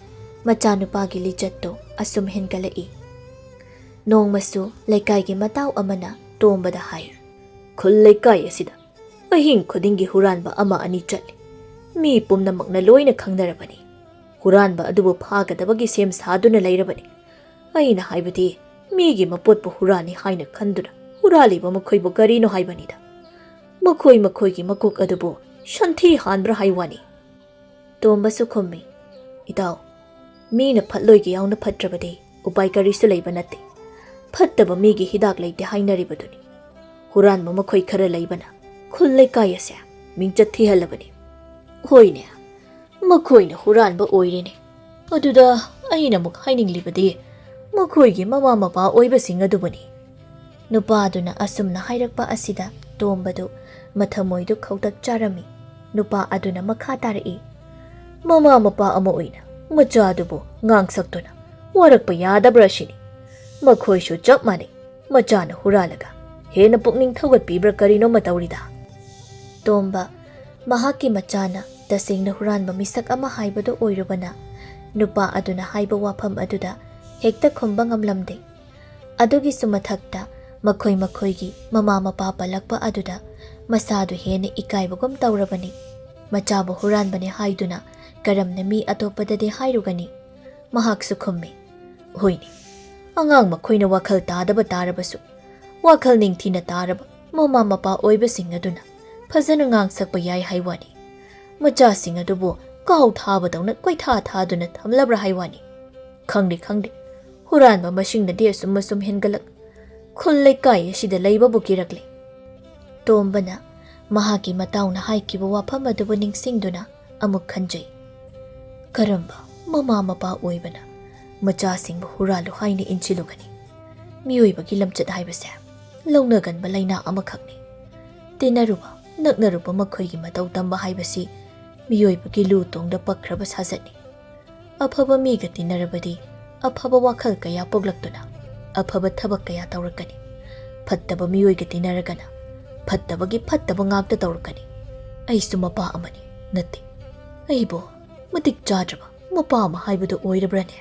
ꯃꯆꯥꯅꯨꯄꯥꯒꯤ ꯂꯤꯆꯠꯇꯨ ꯑꯁꯨꯝ ꯍꯦꯟꯒꯠꯂꯛꯏ꯫ ꯅꯣꯡꯃꯁꯨ ꯂꯩꯀꯥꯏꯒꯤ ꯃꯇꯥꯎ ꯑꯃꯅ ꯇꯣꯝꯕꯗ ꯍꯥꯏ, "ꯈꯨꯜ ꯂꯩꯀꯥꯏ ꯑꯁꯤꯗ ꯑꯍꯤꯡ ꯈꯨꯗꯤꯡꯒꯤ ꯍꯨꯔꯥꯟꯕ ꯑꯃ ꯑꯅꯤ ꯆꯠꯂꯤ꯫ ꯃꯤ ꯄꯨꯝꯅꯃꯛꯅ ꯂꯣꯏꯅ ꯈꯪꯅꯔꯕꯅꯤ꯫ ꯍꯨꯔꯥꯟꯕ ꯑꯗꯨꯕꯨ ꯐꯥꯒꯗꯕꯒꯤ ꯁꯦꯝ ꯁꯥꯗꯨꯅ ꯂꯩꯔꯕꯅꯤ꯫ ꯑꯩꯅ ꯍꯥꯏꯕꯗꯤ, ꯃꯤꯒꯤ ꯃꯄꯣꯠꯄꯨ ꯍꯨꯔꯥꯜꯂꯤ ꯍꯥꯏꯅ ꯈꯟꯗꯨꯅ ꯍꯨꯔꯥꯜꯂꯤꯕ ꯃꯈꯣꯏꯕꯨ ꯀꯔꯤꯅꯣ ꯍꯥꯏꯕꯅꯤꯗ꯫ ꯃꯈꯣꯏ ꯃꯈꯣꯏꯒꯤ ꯃꯀꯣꯛ ꯑꯗꯨꯕꯨ ꯁꯟꯊꯤ ꯍꯥꯟꯕ꯭ꯔꯥ ꯍꯥꯏ ꯋꯥꯅꯤ?" ꯇꯣꯝꯕꯁꯨ ꯈꯨꯝꯃꯤ, "ꯏꯇꯥꯎ, ꯃꯤꯅ ꯐꯠꯂꯣꯏꯒꯦ ꯌꯥꯎꯅ ꯐꯠꯇ꯭ꯔꯕꯗꯤ ꯎꯄꯥꯏ ꯀꯔꯤꯁꯨ ꯂꯩꯕ ꯅꯠꯇꯦ꯫ ꯐꯠꯇꯕ ꯃꯤꯒꯤ ꯍꯤꯗꯥꯛ ꯂꯩꯇꯦ ꯍꯥꯏꯅꯔꯤꯕꯗꯨꯅꯤ꯫ ꯍꯨꯔꯥꯟꯕ ꯃꯈꯣꯏ ꯈꯔ ꯂꯩꯕꯅ ꯈꯨꯜ ꯂꯩꯀꯥꯏ ꯑꯁꯦ ꯃꯤꯡꯆꯠ ꯊꯤꯍꯜꯂꯕꯅꯤ꯫ ꯍꯣꯏꯅꯦ, ꯃꯈꯣꯏꯅ ꯍꯨꯔꯥꯟꯕ ꯑꯣꯏꯔꯦꯅꯦ꯫ ꯑꯗꯨꯗ ꯑꯩꯅ ꯑꯃꯨꯛ ꯍꯥꯏꯅꯤꯡꯂꯤꯕꯗꯤ ꯃꯈꯣꯏꯒꯤ ꯃꯃꯥ ꯃꯄꯥ ꯑꯣꯏꯕꯁꯤꯡ ꯑꯗꯨꯕꯨꯅꯤ꯫" ꯅꯨꯄꯥꯗꯨꯅ ꯑꯁꯨꯝꯅ ꯍꯥꯏꯔꯛꯄ ꯑꯁꯤꯗ ꯇꯣꯝꯕꯗꯨ ꯃꯊꯃꯣꯏꯗꯨ ꯈꯧꯇꯛ ꯆꯥꯔꯝꯃꯤ꯫ ꯅꯨꯄꯥ ꯑꯗꯨꯅ ꯃꯈꯥ ꯇꯥꯔꯛꯏ, "ꯃꯃꯥ ꯃꯄꯥ ꯑꯃ ꯑꯣꯏꯅ ꯃꯆꯥꯗꯨꯕꯨ ꯉꯥꯡꯁꯛꯇꯨꯅ ꯋꯥꯔꯛꯄ ꯌꯥꯗꯕ꯭ꯔꯥ ꯁꯤꯅꯤ꯫ ꯃꯈꯣꯏꯁꯨ ꯆꯞ ꯃꯥꯟꯅꯩ꯫ ꯃꯆꯥꯅ ꯍꯨꯔꯥꯜꯂꯒ ꯍꯦꯟꯅ ꯄꯨꯛꯅꯤꯡ ꯊꯧꯒꯠꯄꯤꯕ꯭ꯔꯥ ꯀꯔꯤꯅꯣꯃ ꯇꯧꯔꯤꯗ꯫" ꯇꯣꯝꯕ, ꯃꯍꯥꯛꯀꯤ ꯃꯆꯥꯅ ꯇꯁꯦꯡꯅ ꯍꯨꯔꯥꯟꯕ ꯃꯤꯁꯛ ꯑꯃ ꯍꯥꯏꯕꯗꯨ ꯑꯣꯏꯔꯨꯕꯅ, ꯅꯨꯄꯥ ꯑꯗꯨꯅ ꯍꯥꯏꯕ ꯋꯥꯐꯝ ꯑꯗꯨꯗ ꯍꯦꯛꯇ ꯈꯨꯝꯕ ꯉꯝꯂꯝꯗꯦ꯫ ꯑꯗꯨꯒꯤꯁꯨ ꯃꯊꯛꯇ ꯃꯈꯣꯏ ꯃꯈꯣꯏꯒꯤ ꯃꯃꯥ ꯃꯄꯥ ꯄꯜꯂꯛꯄ ꯑꯗꯨꯗ ꯃꯁꯥꯗꯨ ꯍꯦꯟꯅ ꯏꯀꯥꯏꯕꯒꯨꯝ ꯇꯧꯔꯕꯅꯤ꯫ ꯃꯆꯥꯕꯨ ꯍꯨꯔꯥꯟꯕꯅꯤ ꯍꯥꯏꯗꯨꯅ ꯀꯔꯝꯅ ꯃꯤ ꯑꯇꯣꯞꯄꯗꯗꯤ ꯍꯥꯏꯔꯨꯒꯅꯤ? ꯃꯍꯥꯛꯁꯨ ꯈꯨꯝꯃꯤ, "ꯍꯣꯏꯅꯦ, ꯑꯉꯥꯡ ꯃꯈꯣꯏꯅ ꯋꯥꯈꯜ ꯇꯥꯗꯕ ꯇꯥꯔꯕꯁꯨ, ꯋꯥꯈꯜ ꯅꯤꯡꯊꯤꯅ ꯇꯥꯔꯕ ꯃꯃꯥ ꯃꯄꯥ ꯑꯣꯏꯕꯁꯤꯡ ꯑꯗꯨꯅ ꯐꯖꯅ ꯉꯥꯡꯁꯛꯄ ꯌꯥꯏ ꯍꯥꯏ ꯋꯥꯅꯤ꯫ ꯃꯆꯥꯁꯤꯡ ꯑꯗꯨꯕꯨ ꯀꯥꯎ ꯊꯥꯕꯗꯧꯅ ꯀꯣꯏꯊꯥ ꯊꯥꯗꯨꯅ ꯊꯝꯂꯕ꯭ꯔꯥ ꯍꯥꯏ ꯋꯥꯅꯤ꯫ ꯈꯪꯗꯦ, ꯈꯪꯗꯦ, ꯍꯨꯔꯥꯟꯕ ꯃꯁꯤꯡꯅꯗꯤ ꯑꯁꯨꯝ ꯑꯁꯨꯝ ꯍꯦꯟꯒꯠꯂꯛ, ꯈꯨꯜ ꯂꯩꯀꯥꯏ ꯑꯁꯤꯗ ꯂꯩꯕꯕꯨ ꯀꯤꯔꯛꯂꯦ꯫ ꯇꯣꯝꯕꯅ ꯃꯍꯥꯛꯀꯤ ꯃꯇꯥꯎꯅ ꯍꯥꯏꯈꯤꯕ ꯋꯥꯐꯝ ꯑꯗꯨꯕꯨ ꯅꯤꯡꯁꯤꯡꯗꯨꯅ ꯑꯃꯨꯛ ꯈꯟꯖꯩ꯫ ꯀꯔꯝꯕ ꯃꯃꯥ ꯃꯄꯥ ꯑꯣꯏꯕꯅ ꯃꯆꯥꯁꯤꯡꯕꯨ ꯍꯨꯔꯥꯜꯂꯨ ꯍꯥꯏꯅ ꯏꯟꯁꯤꯜꯂꯨꯒꯅꯤ? ꯃꯤꯑꯣꯏꯕꯒꯤ ꯂꯝꯆꯠ ꯍꯥꯏꯕꯁꯦ ꯂꯧꯅꯒꯟꯕ ꯂꯥꯏꯅꯥ ꯑꯃꯈꯛꯅꯤ꯫ ꯇꯤꯟꯅꯔꯨꯕ, ꯅꯛꯅꯔꯨꯕ ꯃꯈꯣꯏꯒꯤ ꯃꯇꯧ ꯇꯝꯕ ꯍꯥꯏꯕꯁꯤ ꯃꯤꯑꯣꯏꯕꯒꯤ ꯂꯨ ꯇꯣꯡꯗ ꯄꯛꯈ꯭ꯔꯕ ꯁꯥꯖꯠꯅꯤ꯫ ꯑꯐꯕ ꯃꯤꯒ ꯇꯤꯟꯅꯔꯕꯗꯤ ꯑꯐꯕ ꯋꯥꯈꯜ ꯀꯌꯥ ꯄꯣꯛꯂꯛꯇꯨꯅ ꯑꯐꯕ ꯊꯕꯛ ꯀꯌꯥ ꯇꯧꯔꯛꯀꯅꯤ꯫ ꯐꯠꯇꯕ ꯃꯤꯑꯣꯏꯒ ꯇꯤꯟꯅꯔꯒꯅ ꯐꯠꯇꯕꯒꯤ ꯐꯠꯇꯕ ꯉꯥꯛꯇ ꯇꯧꯔꯛꯀꯅꯤ꯫ ꯑꯩꯁꯨ ꯃꯄꯥ ꯑꯃꯅꯤ, ꯅꯠꯇꯦ, ꯑꯩꯕꯨ ꯃꯇꯤꯛ ꯆꯥꯗ꯭ꯔꯕ ꯃꯄꯥ ꯑꯃ ꯍꯥꯏꯕꯗꯨ ꯑꯣꯏꯔꯕ꯭ꯔꯅꯦ?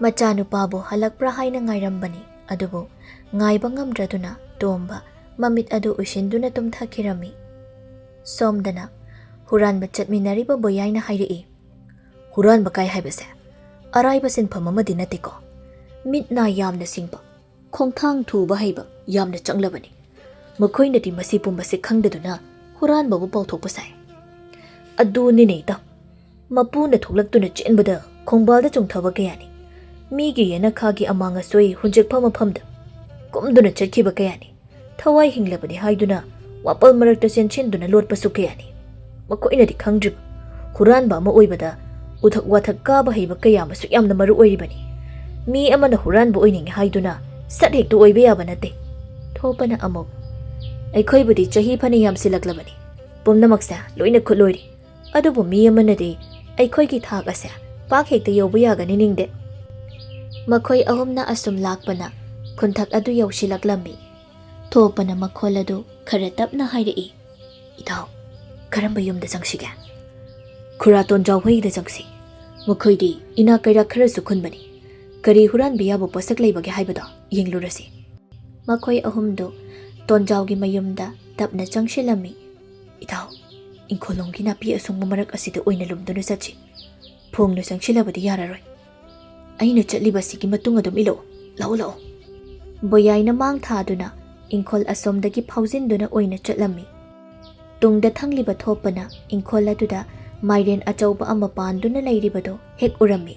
ꯃꯆꯥꯅꯨꯄꯥꯕꯨ ꯍꯜꯂꯛꯄ꯭ꯔꯥ ꯍꯥꯏꯅ ꯉꯥꯏꯔꯝꯕꯅꯤ, ꯑꯗꯨꯕꯨ ꯉꯥꯏꯕ ꯉꯝꯗ꯭ꯔꯗꯨꯅ ꯇꯣꯝꯕ ꯃꯃꯤꯠ ꯑꯗꯨ ꯎꯏꯁꯤꯟꯗꯨꯅ ꯇꯨꯝꯊꯈꯤꯔꯝꯃꯤ꯫ ꯁꯣꯝꯗꯅ ꯍꯨꯔꯥꯟꯕ ꯆꯠꯃꯤꯟꯅꯔꯤꯕ ꯕꯣꯌꯥꯏꯅ ꯍꯥꯏꯔꯛꯏ, "ꯍꯨꯔꯥꯟꯕ ꯀꯥꯏ ꯍꯥꯏꯕꯁꯦ ꯑꯔꯥꯏꯕ ꯁꯤꯟꯐꯝ ꯑꯃꯗꯤ ꯅꯠꯇꯦꯀꯣ꯫ ꯃꯤꯠ ꯅꯥ ꯌꯥꯝꯅ ꯁꯤꯡꯕ, ꯈꯣꯡꯊꯥꯡ ꯊꯨꯕ ꯍꯩꯕ ꯌꯥꯝꯅ ꯆꯪꯂꯕꯅꯤ꯫ ꯃꯈꯣꯏꯅꯗꯤ ꯃꯁꯤ ꯄꯨꯝꯕꯁꯦ ꯈꯪꯗꯗꯨꯅ ꯍꯨꯔꯥꯟꯕꯕꯨ ꯄꯥꯎꯊꯣꯛꯄ ꯁꯥꯏ꯫ ꯑꯗꯨꯅꯤꯅꯦ ꯏꯇꯥꯎ, ꯃꯄꯨꯅ ꯊꯣꯛꯂꯛꯇꯨꯅ ꯆꯦꯟꯕꯗ ꯈꯣꯡꯕꯥꯜꯗ ꯆꯣꯡꯊꯕ ꯀꯌꯥꯅꯤ, ꯃꯤꯒꯤ ꯌꯦꯅꯈꯥꯒꯤ ꯑꯃꯥꯡ ꯑꯁꯣꯏ ꯍꯨꯟꯖꯤꯛꯐꯝ ꯃꯐꯝꯗ ꯀꯨꯝꯗꯨꯅ ꯆꯠꯈꯤꯕ ꯀꯌꯥꯅꯤ, ꯊꯋꯥꯏ ꯍꯤꯡꯂꯕꯅꯤ ꯍꯥꯏꯗꯨꯅ ꯋꯥꯄꯜ ꯃꯔꯛꯇ ꯆꯦꯟꯁꯤꯟꯗꯨꯅ ꯂꯣꯠꯄꯁꯨ ꯀꯌꯥꯅꯤ꯫ ꯃꯈꯣꯏꯅꯗꯤ ꯈꯪꯗ꯭ꯔꯤꯕ ꯍꯨꯔꯥꯟꯕ ꯑꯃ ꯑꯣꯏꯕꯗ ꯎꯊꯛ ꯋꯥꯊꯛ ꯀꯥꯕ ꯍꯩꯕ ꯀꯌꯥ ꯑꯃꯁꯨ ꯌꯥꯝꯅ ꯃꯔꯨ ꯑꯣꯏꯔꯤꯕꯅꯤ꯫ ꯃꯤ ꯑꯃꯅ ꯍꯨꯔꯥꯟꯕ ꯑꯣꯏꯅꯤꯡꯉꯤ ꯍꯥꯏꯗꯨꯅ ꯁꯠ ꯍꯦꯛꯇ ꯑꯣꯏꯕ ꯌꯥꯕ ꯅꯠꯇꯦ"꯫ ꯊꯣꯛꯄꯅ ꯑꯃꯨꯛ, "ꯑꯩꯈꯣꯏꯕꯨꯗꯤ ꯆꯍꯤ ꯐꯅ ꯌꯥꯝꯁꯤꯜꯂꯛꯂꯕꯅꯤ, ꯄꯨꯝꯅꯃꯛꯁꯦ ꯂꯣꯏꯅ ꯈꯨꯠꯂꯣꯏꯔꯤ, ꯑꯗꯨꯕꯨ ꯃꯤ ꯑꯃꯅꯗꯤ ꯑꯩꯈꯣꯏꯒꯤ ꯊꯥꯛ ꯑꯁꯦ ꯄꯥꯛ ꯍꯦꯛꯇ ꯌꯧꯕ ꯌꯥꯒꯅꯤ ꯅꯤꯡꯗꯦ"꯫ ꯃꯈꯣꯏ ꯑꯍꯨꯝꯅ ꯑꯁꯨꯝ ꯂꯥꯛꯄꯅ ꯈꯨꯟꯊꯛ ꯑꯗꯨ ꯌꯧꯁꯤꯜꯂꯛꯂꯝꯃꯤ꯫ ꯊꯣꯛꯄꯅ ꯃꯈꯣꯜ ꯑꯗꯨ ꯈꯔ ꯇꯞꯅ ꯍꯥꯏꯔꯛꯏ, "ꯏꯇꯥꯎ, ꯀꯔꯝꯕ ꯌꯨꯝꯗ ꯆꯪꯁꯤꯒꯦ? ꯈꯨꯔꯥ ꯇꯣꯟꯖꯥꯎ ꯍꯣꯏꯒꯤꯗ ꯆꯪꯁꯤ꯫ ꯃꯈꯣꯏꯗꯤ ꯏꯅꯥꯛ ꯀꯩꯔꯥꯛ ꯈꯔꯁꯨ ꯈꯨꯟꯕꯅꯤ꯫ ꯀꯔꯤ ꯍꯨꯔꯥꯟꯕ ꯌꯥꯕ ꯄꯣꯠꯁꯛ ꯂꯩꯕꯒꯦ ꯍꯥꯏꯕꯗꯣ ꯌꯦꯡꯂꯨꯔꯁꯤ"꯫ ꯃꯈꯣꯏ ꯑꯍꯨꯝꯗꯨ ꯇꯣꯟꯖꯥꯎꯒꯤ ꯃꯌꯨꯝꯗ ꯇꯞꯅ ꯆꯪꯁꯤꯜꯂꯝꯃꯤ꯫ "ꯏꯇꯥꯎ, ꯏꯪꯈꯣꯜꯂꯣꯝꯒꯤ ꯅꯥꯄꯤ ꯑꯁꯣꯡꯕ ꯃꯔꯛ ꯑꯁꯤꯗ ꯑꯣꯏꯅ ꯂꯨꯝꯗꯨꯅ ꯆꯠꯁꯤ꯫ ꯐꯣꯡꯅ ꯆꯪꯁꯤꯜꯂꯕꯗꯤ ꯌꯥꯔꯔꯣꯏ"꯫ "ꯑꯩꯅ ꯆꯠꯂꯤꯕꯁꯤꯒꯤ ꯃꯇꯨꯡ ꯑꯗꯨꯝ ꯏꯜꯂꯛꯎ꯫ ꯂꯥꯛꯑꯣ, ꯂꯥꯛꯑꯣ꯫" ꯕꯣꯌꯥꯏꯅ ꯃꯥꯡ ꯊꯥꯗꯨꯅ ꯏꯪꯈꯣꯜ ꯑꯁꯣꯝꯗꯒꯤ ꯐꯥꯎꯖꯤꯟꯗꯨꯅ ꯑꯣꯏꯅ ꯆꯠꯂꯝꯃꯤ꯫ ꯇꯨꯡꯗ ꯊꯪꯂꯤꯕ ꯊꯣꯛꯄꯅ ꯏꯪꯈꯣꯜ ꯑꯗꯨꯗ ꯃꯥꯏꯔꯦꯟ ꯑꯆꯧꯕ ꯑꯃ ꯄꯥꯟꯗꯨꯅ ꯂꯩꯔꯤꯕꯗꯨ ꯍꯦꯛ ꯎꯔꯝꯃꯤ꯫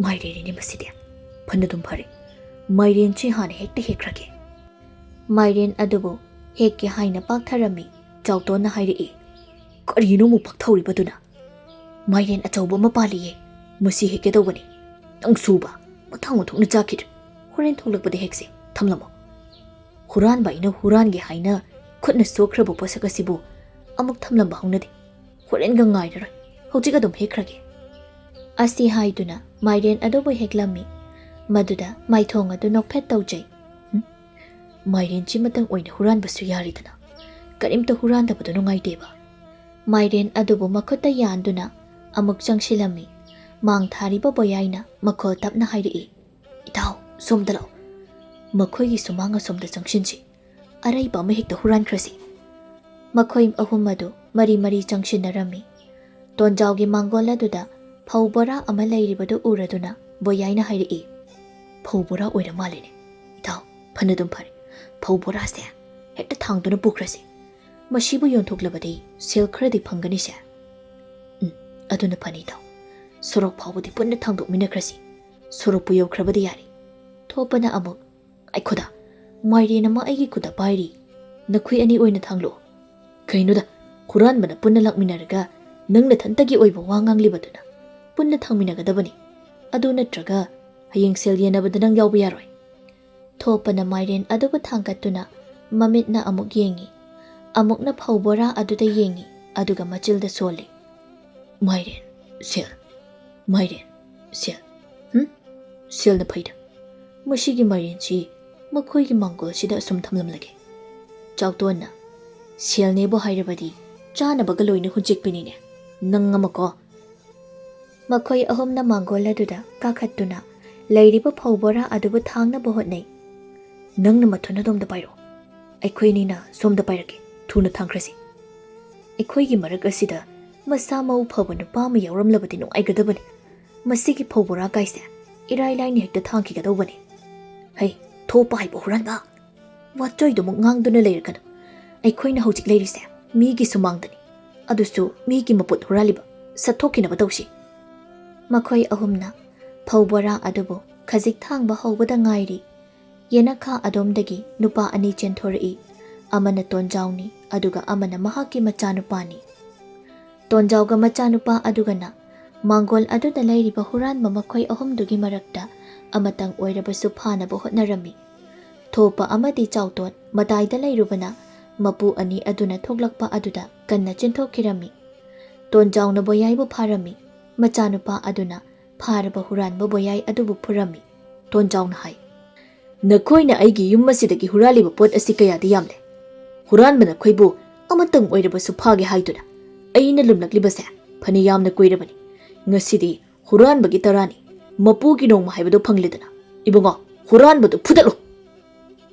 "ꯃꯥꯏꯔꯦꯟꯅꯤꯅꯦ ꯃꯁꯤꯗꯤ꯫ ꯐꯅꯗꯨꯝ ꯐꯔꯦ꯫ ꯃꯥꯏꯔꯦꯟꯁꯤ ꯍꯥꯟꯅ ꯍꯦꯛꯇ ꯍꯦꯛꯈ꯭ꯔꯒꯦ꯫" ꯃꯥꯏꯔꯦꯟ ꯑꯗꯨꯕꯨ ꯍꯦꯛꯀꯦ ꯍꯥꯏꯅ ꯄꯥꯛꯊꯔꯝꯃꯤ꯫ ꯆꯥꯎꯇꯣꯟꯅ ꯍꯥꯏꯔꯛꯏ, "ꯀꯔꯤꯅꯣ ꯑꯃꯨꯛ ꯄꯥꯛꯊꯧꯔꯤꯕꯗꯨꯅ? ꯃꯥꯏꯔꯦꯟ ꯑꯆꯧꯕ ꯑꯃ ꯄꯥꯜꯂꯤꯌꯦ꯫ ꯃꯁꯤ ꯍꯦꯛꯀꯦ ꯇꯧꯕꯅꯤ꯫ ꯅꯪꯁꯨꯕ, ꯃꯊꯪ ꯃꯊꯣꯛꯅ ꯆꯥꯈꯤꯗ꯭ꯔꯦ꯫ ꯍꯣꯔꯦꯟ ꯊꯣꯛꯂꯛꯄꯗ ꯍꯦꯛꯁꯦ꯫ ꯊꯝꯂꯝꯃꯣ꯫" ꯍꯨꯔꯥꯟꯕ ꯑꯩꯅ ꯍꯨꯔꯥꯟꯒꯦ ꯍꯥꯏꯅ ꯈꯨꯠꯅ ꯁꯣꯛꯈ꯭ꯔꯕ ꯄꯣꯠꯁꯛ ꯑꯁꯤꯕꯨ ꯑꯃꯨꯛ ꯊꯝꯂꯝꯕ ꯍꯧꯅꯗꯦ꯫ "ꯍꯣꯔꯦꯟꯒ ꯉꯥꯏꯔꯔꯣꯏ꯫ ꯍꯧꯖꯤꯛ ꯑꯗꯨꯝ ꯍꯦꯛꯈ꯭ꯔꯒꯦ꯫" ꯑꯁꯤ ꯍꯥꯏꯗꯨꯅ ꯃꯥꯏꯔꯦꯟ ꯑꯗꯨꯕꯨ ꯍꯦꯛꯂꯝꯃꯤ꯫ ꯃꯗꯨꯗ ꯃꯥꯏꯊꯣꯡ ꯑꯗꯨ ꯅꯣꯛꯐꯦꯠ ꯇꯧꯖꯩ꯫ "ꯍꯨꯝ, ꯃꯥꯏꯔꯦꯟꯁꯤꯃꯇꯪ ꯑꯣꯏꯅ ꯍꯨꯔꯥꯟꯕꯁꯨ ꯌꯥꯔꯤꯗꯅ꯫ ꯀꯔꯤꯝꯇ ꯍꯨꯔꯥꯟꯗꯕꯗꯨ ꯅꯨꯡꯉꯥꯏꯇꯦꯕ꯫" ꯃꯥꯏꯔꯦꯟ ꯑꯗꯨꯕꯨ ꯃꯈꯨꯠꯇ ꯌꯥꯟꯗꯨꯅ ꯑꯃꯨꯛ ꯆꯪꯁꯤꯜꯂꯝꯃꯤ꯫ ꯃꯥꯡ ꯊꯥꯔꯤꯕ ꯕꯣꯌꯥꯏꯅ ꯃꯈꯣꯜ ꯇꯞꯅ ꯍꯥꯏꯔꯛꯏ, "ꯏꯇꯥꯎ, ꯁꯣꯝꯗ ꯂꯥꯛꯑꯣ꯫ ꯃꯈꯣꯏꯒꯤ ꯁꯨꯃꯥꯡ ꯑꯁꯣꯝꯗ ꯆꯪꯁꯤꯟꯁꯤ꯫ ꯑꯔꯩꯕ ꯑꯃ ꯍꯦꯛꯇ ꯍꯨꯔꯥꯟꯈ꯭ꯔꯁꯤ꯫" ꯃꯈꯣꯏ ꯑꯍꯨꯝ ꯑꯗꯨ ꯃꯔꯤ ꯃꯔꯤ ꯆꯪꯁꯤꯟꯅꯔꯝꯃꯤ꯫ ꯇꯣꯟꯖꯥꯎꯒꯤ ꯃꯥꯡꯒꯣꯜ ꯑꯗꯨꯗ ꯐꯧ ꯕꯣꯔꯥ ꯑꯃ ꯂꯩꯔꯤꯕꯗꯨ ꯎꯔꯗꯨꯅ ꯕꯣꯌꯥꯏꯅ ꯍꯥꯏꯔꯛꯏ, "ꯐꯧ ꯕꯣꯔꯥ ꯑꯣꯏꯔ ꯃꯥꯜꯂꯦꯅꯦ꯫ ꯏꯇꯥꯎ, ꯐꯅꯗꯨꯝ ꯐꯔꯦ꯫ ꯐꯧ ꯕꯣꯔꯥꯁꯦ ꯍꯦꯛꯇ ꯊꯥꯡꯗꯨꯅ ꯄꯨꯈ꯭ꯔꯁꯤ꯫ ꯃꯁꯤꯕꯨ ꯌꯣꯟꯊꯣꯛꯂꯕꯗꯤ ꯁꯦꯜ ꯈꯔꯗꯤ ꯐꯪꯒꯅꯤꯁꯦ꯫" "ꯎꯝ, ꯑꯗꯨꯅ ꯐꯅꯤ ꯏꯇꯥꯎ꯫ ꯁꯣꯔꯣꯛ ꯐꯥꯎꯕꯗꯤ ꯄꯨꯟꯅ ꯊꯥꯡꯗꯣꯛꯃꯤꯟꯅꯈ꯭ꯔꯁꯤ꯫ ꯁꯣꯔꯣꯛꯄꯨ ꯌꯧꯈ꯭ꯔꯕꯗꯤ ꯌꯥꯔꯦ꯫" ꯊꯣꯛꯄꯅ ꯑꯃꯨꯛ, "ꯉꯥꯏꯈꯣꯗ, ꯃꯥꯏꯔꯦꯟ ꯑꯃ ꯑꯩꯒꯤ ꯈꯨꯠꯇ ꯄꯥꯏꯔꯤ꯫ ꯅꯈꯣꯏ ꯑꯅꯤ ꯑꯣꯏꯅ ꯊꯥꯡꯂꯛꯑꯣ꯫" "ꯀꯩꯅꯣꯗ, ꯍꯨꯔꯥꯟꯕꯅ ꯄꯨꯟꯅ ꯂꯥꯛꯃꯤꯟꯅꯔꯒ ꯅꯪ ꯅꯊꯟꯇꯒꯤ ꯑꯣꯏꯕ ꯋꯥ ꯉꯥꯡꯂꯤꯕꯗꯨꯅ? ꯄꯨꯟꯅ ꯊꯥꯡꯃꯤꯟꯅꯒꯗꯕꯅꯤ꯫ ꯑꯗꯨ ꯅꯠꯇ꯭ꯔꯒ ꯍꯌꯦꯡ ꯁꯦꯜ ꯌꯦꯟꯅꯕꯗ ꯅꯪ ꯌꯥꯎꯕ ꯌꯥꯔꯣꯏ꯫" ꯊꯣꯛꯄꯅ ꯃꯥꯏꯔꯦꯟ ꯑꯗꯨꯕꯨ ꯊꯥꯡꯒꯠꯇꯨꯅ ꯃꯃꯤꯠꯅ ꯑꯃꯨꯛ ꯌꯦꯡꯉꯤ, ꯑꯃꯨꯛꯅ ꯐꯧ ꯕꯣꯔꯥ ꯑꯗꯨꯗ ꯌꯦꯡꯉꯤ, ꯑꯗꯨꯒ ꯃꯆꯤꯜꯗ ꯁꯣꯜꯂꯤ꯫ "ꯃꯥꯏꯔꯦꯟ, ꯁꯦꯜ, ꯃꯥꯏꯔꯦꯟ, ꯁꯦꯜ꯫ ꯍꯨꯝ? ꯁꯦꯜꯅ ꯐꯩꯗ꯫ ꯃꯁꯤꯒꯤ ꯃꯥꯏꯔꯦꯟꯁꯤ ꯃꯈꯣꯏꯒꯤ ꯃꯥꯡꯒꯣꯜꯁꯤꯗ ꯑꯁꯨꯝ ꯊꯝꯂꯝꯂꯒꯦ꯫" ꯆꯥꯎꯇꯣꯟꯅ, "ꯁꯦꯜꯅꯦꯕꯨ ꯍꯥꯏꯔꯕꯗꯤ ꯆꯥꯅꯕꯒ ꯂꯣꯏꯅ ꯍꯨꯟꯆꯦꯛꯄꯤꯅꯤꯅꯦ꯫ ꯅꯪ ꯑꯃꯀꯣ꯫" ꯃꯈꯣꯏ ꯑꯍꯨꯝꯅ ꯃꯥꯡꯒꯣꯜ ꯑꯗꯨꯗ ꯀꯥꯈꯠꯇꯨꯅ ꯂꯩꯔꯤꯕ ꯐꯧ ꯕꯣꯔꯥ ꯑꯗꯨꯕꯨ ꯊꯥꯡꯅꯕ ꯍꯣꯠꯅꯩ꯫ "ꯅꯪꯅ ꯃꯊꯨꯟ ꯑꯗꯣꯝꯗ ꯄꯥꯏꯔꯛꯑꯣ꯫ ꯑꯩꯈꯣꯏ ꯑꯅꯤꯅ ꯁꯣꯝꯗ ꯄꯥꯏꯔꯛꯀꯦ꯫ ꯊꯨꯅ ꯊꯥꯡꯈ꯭ꯔꯁꯤ꯫ ꯑꯩꯈꯣꯏꯒꯤ ꯃꯔꯛ ꯑꯁꯤꯗ ꯃꯁꯥ ꯃꯎ ꯐꯕ ꯅꯨꯄꯥ ꯑꯃ ꯌꯥꯎꯔꯝꯂꯕꯗꯤ ꯅꯨꯡꯉꯥꯏꯒꯗꯕꯅꯤ꯫ "ꯃꯁꯤꯒꯤ ꯐꯧ ꯕꯣꯔꯥ ꯀꯥꯏꯁꯦ ꯏꯔꯥꯏ ꯂꯥꯏꯅ ꯍꯦꯛꯇ ꯊꯥꯡꯈꯤꯒꯗꯧꯕꯅꯤ꯫ ꯍꯩ, ꯊꯣꯛꯄ ꯍꯥꯏꯕ ꯍꯨꯔꯥꯟꯕ! ꯋꯥꯆꯣꯏꯗꯨꯃꯨꯛ ꯉꯥꯡꯗꯨꯅ ꯂꯩꯔꯒꯅꯨ꯫ ꯑꯩꯈꯣꯏꯅ ꯍꯧꯖꯤꯛ ꯂꯩꯔꯤꯁꯦ ꯃꯤꯒꯤ ꯁꯨꯃꯥꯡꯗꯅꯤ꯫ ꯑꯗꯨꯁꯨ ꯃꯤꯒꯤ ꯃꯄꯣꯠ ꯍꯨꯔꯥꯜꯂꯤꯕ꯫ ꯁꯠꯊꯣꯛꯈꯤꯅꯕ ꯇꯧꯁꯤ꯫" ꯃꯈꯣꯏ ꯑꯍꯨꯝꯅ ꯐꯧ ꯕꯣꯔꯥ ꯑꯗꯨꯕꯨ ꯈꯖꯤꯛ ꯊꯥꯡꯕ ꯍꯧꯕꯗ ꯉꯥꯏꯔꯤ꯫ ꯌꯦꯅꯈꯥ ꯑꯗꯣꯝꯗꯒꯤ ꯅꯨꯄꯥ ꯑꯅꯤ ꯆꯦꯟꯊꯣꯔꯛꯏ꯫ ꯑꯃꯅ ꯇꯣꯟꯖꯥꯎꯅꯤ, ꯑꯗꯨꯒ ꯑꯃꯅ ꯃꯍꯥꯛꯀꯤ ꯃꯆꯥꯅꯨꯄꯥꯅꯤ꯫ ꯇꯣꯟꯖꯥꯎꯒ ꯃꯆꯥꯅꯨꯄꯥ ꯑꯗꯨꯒꯅ ꯃꯥꯡꯒꯣꯜ ꯑꯗꯨꯗ ꯂꯩꯔꯤꯕ ꯍꯨꯔꯥꯟꯕ ꯃꯈꯣꯏ ꯑꯍꯨꯝꯗꯨꯒꯤ ꯃꯔꯛꯇ ꯑꯃꯇꯪ ꯑꯣꯏꯔꯕꯁꯨ ꯐꯥꯅꯕ ꯍꯣꯠꯅꯔꯝꯃꯤ꯫ ꯊꯣꯄ ꯑꯃꯗꯤ ꯆꯥꯎꯇꯣꯟ ꯃꯇꯥꯏꯗ ꯂꯩꯔꯨꯕꯅ ꯃꯄꯨ ꯑꯅꯤ ꯑꯗꯨꯅ ꯊꯣꯛꯂꯛꯄ ꯑꯗꯨꯗ ꯀꯟꯅ ꯆꯦꯟꯊꯣꯛꯈꯤꯔꯝꯃꯤ꯫ ꯇꯣꯟꯖꯥꯎꯅ ꯕꯣꯌꯥꯏꯕꯨ ꯐꯥꯔꯝꯃꯤ꯫ ꯃꯆꯥꯅꯨꯄꯥ ꯑꯗꯨꯅ ꯐꯥꯔꯕ ꯍꯨꯔꯥꯟꯕ ꯕꯣꯌꯥꯏ ꯑꯗꯨꯕꯨ ꯐꯨꯔꯝꯃꯤ꯫ ꯇꯣꯟꯖꯥꯎꯅ ꯍꯥꯏ, "ꯅꯈꯣꯏꯅ ꯑꯩꯒꯤ ꯌꯨꯝ ꯑꯁꯤꯗꯒꯤ ꯍꯨꯔꯥꯜꯂꯤꯕ ꯄꯣꯠ ꯑꯁꯤ ꯀꯌꯥꯗꯤ ꯌꯥꯝꯂꯦ꯫ ꯍꯨꯔꯥꯟꯕ ꯅꯈꯣꯏꯕꯨ ꯑꯃꯇꯪ ꯑꯣꯏꯔꯕꯁꯨ ꯐꯥꯒꯦ ꯍꯥꯏꯗꯨꯅ ꯑꯩꯅ ꯂꯨꯝꯂꯛꯂꯤꯕꯁꯦ ꯐꯅ ꯌꯥꯝꯅ ꯀꯨꯏꯔꯕꯅꯤ꯫ ꯉꯁꯤꯗꯤ ꯍꯨꯔꯥꯟꯕꯒꯤ ꯇꯔꯥꯅꯤ꯫ ꯃꯄꯨꯒꯤ ꯅꯣꯡꯃ ꯍꯥꯏꯕꯗꯨ ꯐꯪꯂꯦꯗꯅ꯫ ꯏꯕꯨꯡꯉꯣ, ꯍꯨꯔꯥꯟꯕꯗꯨ ꯐꯨꯗꯠꯂꯨ!"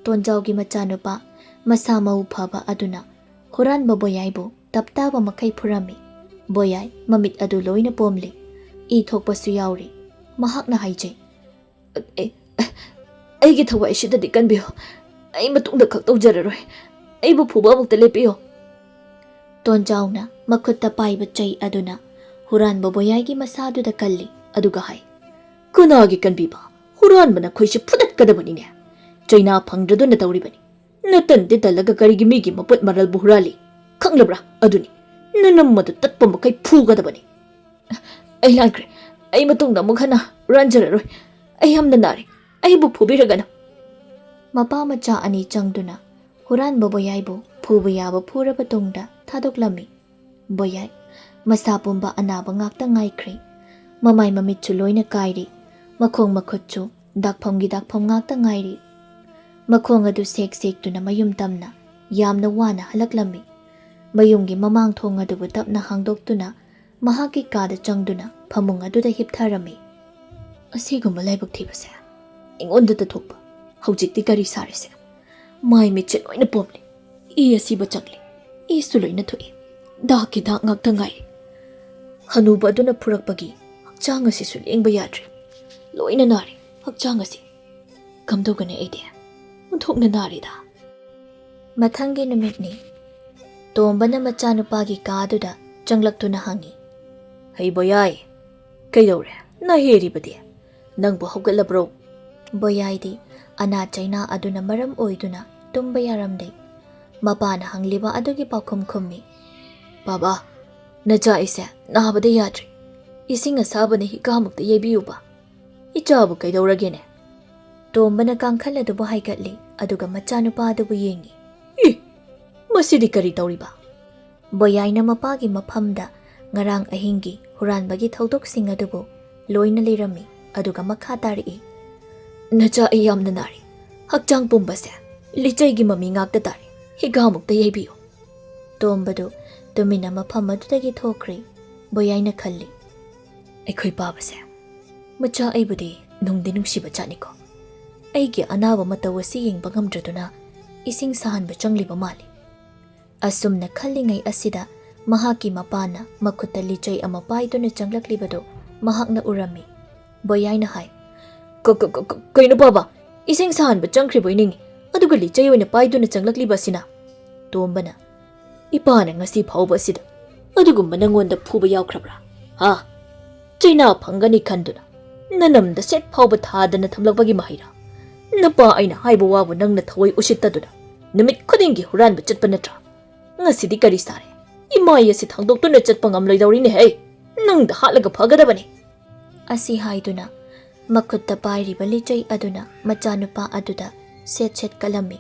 ꯇꯣꯟꯖꯥꯎꯒꯤ ꯃꯆꯥꯅꯨꯄꯥ ꯃꯁꯥ ꯃꯎ ꯐꯕ ꯑꯗꯨꯅ ꯍꯨꯔꯥꯟꯕ ꯕꯣꯌꯥꯏꯕꯨ ꯇꯞꯇꯥꯕ ꯃꯈꯩ ꯐꯨꯔꯝꯃꯤ꯫ ꯕꯣꯌꯥꯏ ꯃꯃꯤꯠ ꯑꯗꯨ ꯂꯣꯏꯅ ꯄꯣꯝꯂꯤ꯫ ꯏ ꯊꯣꯛꯄꯁꯨ ꯌꯥꯎꯔꯤ꯫ ꯃꯍꯥꯛꯅ ꯍꯥꯏꯖꯩ, "ꯑꯦ, ꯑꯩꯒꯤ ꯊꯋꯥꯏꯁꯤꯗꯗꯤ ꯀꯟꯕꯤꯌꯨ꯫ ꯑꯩ ꯃꯇꯨꯡꯗ ꯈꯛ ꯇꯧꯖꯔꯔꯣꯏ꯫ ꯑꯩꯕꯨ ꯐꯨꯕ ꯑꯃꯨꯛꯇ ꯂꯦꯞꯄꯤꯌꯨ꯫" ꯇꯣꯟꯖꯥꯎꯅ ꯃꯈꯨꯠꯇ ꯄꯥꯏꯕ ꯆꯩ ꯑꯗꯨꯅ ꯍꯨꯔꯥꯟꯕ ꯕꯣꯌꯥꯏꯒꯤ ꯃꯁꯥꯗꯨꯗ ꯀꯜꯂꯤ, ꯑꯗꯨꯒ ꯍꯥꯏ, "ꯀꯅꯥꯒꯤ ꯀꯟꯕꯤꯕ? ꯍꯨꯔꯥꯟꯕ ꯅꯈꯣꯏꯁꯤ ꯐꯨꯗꯠꯀꯗꯕꯅꯤꯅꯦ꯫ ꯆꯩꯅꯥ ꯐꯪꯗ꯭ꯔꯗꯨꯅ ꯇꯧꯔꯤꯕꯅꯤ꯫ ꯅꯇꯟꯗꯤ ꯇꯜꯂꯒ ꯀꯔꯤꯒꯤ ꯃꯤꯒꯤ ꯃꯄꯣꯠ ꯃꯔꯜꯕꯨ ꯍꯨꯔꯥꯜꯂꯤ? ꯈꯪꯂꯕ꯭ꯔꯥ? ꯑꯗꯨꯅꯤ, ꯅꯅꯝ ꯑꯗꯨ ꯇꯠꯄ ꯃꯈꯩ ꯐꯨꯒꯗꯕꯅꯤ꯫" "ꯑꯩ ꯂꯥꯟꯈ꯭ꯔꯦ꯫ ꯑꯩ ꯃꯇꯨꯡꯗ ꯑꯃꯨꯛ ꯍꯟꯅ ꯍꯨꯔꯥꯟꯖꯔꯔꯣꯏ꯫ ꯑꯩ ꯌꯥꯝꯅ ꯅꯥꯔꯦ꯫ ꯑꯩꯕꯨ ꯐꯨꯕꯤꯔꯒꯅꯨ꯫" ꯃꯄꯥ ꯃꯆꯥ ꯑꯅꯤ ꯆꯪꯗꯨꯅ ꯍꯨꯔꯥꯟꯕ ꯕꯣꯌꯥꯏꯕꯨ ꯐꯨꯕ ꯌꯥꯕ ꯐꯨꯔꯕ ꯇꯨꯡꯗ ꯊꯥꯗꯣꯛꯂꯝꯃꯤ꯫ ꯕꯣꯌꯥꯏ ꯃꯁꯥ ꯄꯨꯝꯕ ꯑꯅꯥꯕ ꯉꯥꯛꯇ ꯉꯥꯏꯈ꯭ꯔꯦ꯫ ꯃꯃꯥꯏ ꯃꯃꯤꯠꯁꯨ ꯂꯣꯏꯅ ꯀꯥꯏꯔꯦ꯫ ꯃꯈꯣꯡ ꯃꯈꯨꯠꯁꯨ ꯗꯥꯛꯐꯝꯒꯤ ꯗꯥꯛꯐꯝ ꯉꯥꯛꯇ ꯉꯥꯏꯔꯦ꯫ ꯃꯈꯣꯡ ꯑꯗꯨ ꯁꯦꯛ ꯁꯦꯛꯇꯨꯅ ꯃꯌꯨꯝ ꯇꯝꯅ ꯌꯥꯝꯅ ꯋꯥꯅ ꯍꯜꯂꯛꯂꯝꯃꯤ꯫ ꯃꯌꯨꯝꯒꯤ ꯃꯃꯥꯡ ꯊꯣꯡ ꯑꯗꯨꯕꯨ ꯇꯞꯅ ꯍꯥꯡꯗꯣꯛꯇꯨꯅ ꯃꯍꯥꯛꯀꯤ ꯀꯥꯗ ꯆꯪꯗꯨꯅ ꯐꯃꯨꯡ ꯑꯗꯨꯗ ꯍꯤꯞꯊꯔꯝꯃꯤ꯫ "ꯑꯁꯤꯒꯨꯝꯕ ꯂꯥꯏꯕꯛ ꯊꯤꯕꯁꯦ ꯑꯩꯉꯣꯟꯗ ꯊꯣꯛꯄ꯫ ꯍꯧꯖꯤꯛꯇꯤ ꯀꯔꯤ ꯁꯥꯔꯦꯁꯦ? ꯃꯥꯏ ꯃꯤꯠꯁꯦ ꯂꯣꯏꯅ ꯄꯣꯝꯂꯦ꯫ ꯏ ꯑꯁꯤꯕ ꯆꯪꯂꯦ꯫ ꯏꯁꯨ ꯂꯣꯏꯅ ꯊꯣꯛꯏ꯫ ꯗꯥꯛꯀꯤ ꯗꯥꯛ ꯉꯥꯛꯇ ꯉꯥꯏꯔꯦ꯫" ꯍꯅꯨꯕ ꯑꯗꯨꯅ ꯐꯨꯔꯛꯄꯒꯤ ꯍꯛꯆꯥꯡ ꯑꯁꯤꯁꯨ ꯂꯦꯡꯕ ꯌꯥꯗ꯭ꯔꯦ꯫ ꯂꯣꯏꯅ ꯅꯥꯔꯦ ꯍꯛꯆꯥꯡ ꯑꯁꯤ꯫ ꯀꯝꯗꯧꯒꯅꯤ ꯑꯩꯗꯤ? ꯑꯣꯟꯊꯣꯛꯅ ꯅꯥꯔꯦꯗ꯫ ꯃꯊꯪꯒꯤ ꯅꯨꯃꯤꯠꯅꯤ꯫ ꯇꯣꯝꯕꯅ ꯃꯆꯥꯅꯨꯄꯥꯒꯤ ꯀꯥꯗꯨꯗ ꯆꯪꯂꯛꯇꯨꯅ ꯍꯪꯉꯤ, "ꯍꯩ ꯕꯣꯌꯥꯏ, ꯀꯩꯗꯧꯔꯦ? ꯅꯥꯍꯦꯔꯤꯕꯗꯤ? ꯅꯪꯕꯨ ꯍꯧꯒꯠꯂꯕ꯭ꯔꯣ?" ꯕꯣꯌꯥꯏꯗꯤ ꯑꯅꯥ ꯆꯩꯅꯥ ꯑꯗꯨꯅ ꯃꯔꯝ ꯑꯣꯏꯗꯨꯅ ꯇꯨꯝꯕ ꯌꯥꯔꯝꯗꯦ꯫ ꯃꯄꯥꯅ ꯍꯪꯂꯤꯕ ꯑꯗꯨꯒꯤ ꯄꯥꯎꯈꯨꯝ ꯈꯨꯝꯃꯤ, "ꯕꯥꯕꯥ, ꯅꯆꯥ ꯑꯩꯁꯦ ꯅꯥꯕꯗ ꯌꯥꯗ꯭ꯔꯦ꯫ ꯏꯁꯤꯡ ꯑꯁꯥꯕꯅ ꯍꯤꯀꯥꯃꯨꯛꯇ ꯌꯩꯕꯤꯌꯨꯕ꯫ ꯏꯆꯥꯕꯨ ꯀꯩꯗꯧꯔꯒꯦꯅꯦ?" ꯇꯣꯝꯕꯅ ꯀꯥꯡꯈꯜ ꯑꯗꯨꯕꯨ ꯍꯥꯏꯒꯠꯂꯤ, ꯑꯗꯨꯒ ꯃꯆꯥꯅꯨꯄꯥ ꯑꯗꯨꯕꯨ ꯌꯦꯡꯉꯤ꯫ "ꯏ! ꯃꯁꯤꯗꯤ ꯀꯔꯤ ꯇꯧꯔꯤꯕ?" ꯕꯣꯌꯥꯏꯅ ꯃꯄꯥꯒꯤ ꯃꯐꯝꯗ ꯉꯔꯥꯡ ꯑꯍꯤꯡꯒꯤ ꯍꯨꯔꯥꯟꯕꯒꯤ ꯊꯧꯗꯣꯛꯁꯤꯡ ꯑꯗꯨꯕꯨ ꯂꯣꯏꯅ ꯂꯤꯔꯝꯃꯤ, ꯑꯗꯨꯒ ꯃꯈꯥ ꯇꯥꯔꯛꯏ, "ꯅꯆꯥ ꯑꯩ ꯌꯥꯝꯅ ꯅꯥꯔꯤ꯫ ꯍꯛꯆꯥꯡ ꯄꯨꯝꯕꯁꯦ ꯂꯤꯆꯩꯒꯤ ꯃꯃꯤ ꯉꯥꯛꯇ ꯇꯥꯔꯦ꯫ ꯍꯤꯒꯥꯃꯨꯛꯇ ꯌꯩꯕꯤꯌꯨ꯫" ꯇꯣꯝꯕꯗꯨ ꯇꯨꯃꯤꯟꯅ ꯃꯐꯝ ꯑꯗꯨꯗꯒꯤ ꯊꯣꯛꯈ꯭ꯔꯦ꯫ ꯕꯣꯌꯥꯏꯅ ꯈꯜꯂꯤ, "ꯑꯩꯈꯣꯏ ꯄꯥꯕꯁꯦ, ꯃꯆꯥ ꯑꯩꯕꯨꯗꯤ ꯅꯨꯡꯗꯤ ꯅꯨꯡꯁꯤꯕ ꯖꯥꯠꯅꯤꯀꯣ꯫ ꯑꯩꯒꯤ ꯑꯅꯥꯕ ꯃꯇꯧ ꯑꯁꯤ ꯌꯦꯡꯕ ꯉꯝꯗ꯭ꯔꯗꯨꯅ ꯏꯁꯤꯡ ꯁꯥꯍꯟꯕ ꯆꯪꯂꯤꯕ ꯃꯥꯜꯂꯤ꯫" ꯑꯁꯨꯝꯅ ꯈꯜꯂꯤꯉꯩ ꯑꯁꯤꯗ ꯃꯍꯥꯛꯀꯤ ꯃꯄꯥꯅ ꯃꯈꯨꯠꯇ ꯂꯤꯆꯩ ꯑꯃ ꯄꯥꯏꯗꯨꯅ ꯆꯪꯂꯛꯂꯤꯕꯗꯨ ꯃꯍꯥꯛꯅ ꯎꯔꯝꯃꯤ꯫ ꯕꯣꯌꯥꯏꯅ ꯍꯥꯏ, "ꯀ-, ꯀ-, ꯀ-, ꯀꯩꯅꯣ ꯄꯥꯕ? ꯏꯁꯤꯡ ꯁꯥꯍꯟꯕ ꯆꯪꯈ꯭ꯔꯤꯕꯣꯏ ꯅꯤꯡꯉꯤ, ꯑꯗꯨꯒ ꯂꯤꯆꯩ ꯑꯣꯏꯅ ꯄꯥꯏꯗꯨꯅ ꯆꯪꯂꯛꯂꯤꯕ ꯑꯁꯤꯅ?" ꯇꯣꯝꯕꯅ, "ꯏꯄꯥꯅ ꯉꯁꯤ ꯐꯥꯎꯕ ꯑꯁꯤꯗ ꯑꯗꯨꯒꯨꯝꯕ ꯅꯪꯉꯣꯟꯗ ꯐꯨꯕ ꯌꯥꯎꯈ꯭ꯔꯕ꯭ꯔꯥ? ꯍꯥ? ꯆꯩꯅꯥ ꯐꯪꯒꯅꯤ ꯈꯟꯗꯨꯅ ꯅꯅꯝꯗ ꯁꯦꯠ ꯐꯥꯎꯕ ꯊꯥꯗꯅ ꯊꯝꯂꯛꯄꯒꯤ ꯃꯍꯩꯔꯥ? ꯅꯄꯥ ꯑꯩꯅ ꯍꯥꯏꯕ ꯋꯥꯕꯨ ꯅꯪꯅ ꯊꯧꯋꯥꯏ ꯎꯁꯤꯠꯇꯗꯨꯅ ꯅꯨꯃꯤꯠ ꯈꯨꯗꯤꯡꯒꯤ ꯍꯨꯔꯥꯟꯕ ꯆꯠꯄ ꯅꯠꯇ꯭ꯔꯥ? ꯉꯁꯤꯗꯤ ꯀꯔꯤ ꯁꯥꯔꯦ? ꯏꯃꯥꯏ ꯑꯁꯤ ꯊꯥꯡꯗꯣꯛꯇꯨꯅ ꯆꯠꯄ ꯉꯝꯂꯣꯏꯗꯧꯔꯤꯅꯦꯍꯦ꯫ ꯅꯪꯗ ꯍꯥꯠꯂꯒ ꯐꯒꯗꯕꯅꯤ꯫" ꯑꯁꯤ ꯍꯥꯏꯗꯨꯅ ꯃꯈꯨꯠꯇ ꯄꯥꯏꯔꯤꯕ ꯂꯤꯆꯩ ꯑꯗꯨꯅ ꯃꯆꯥꯅꯨꯄꯥ ꯑꯗꯨꯗ ꯁꯦꯠ ꯁꯦꯠ ꯀꯜꯂꯝꯃꯤ꯫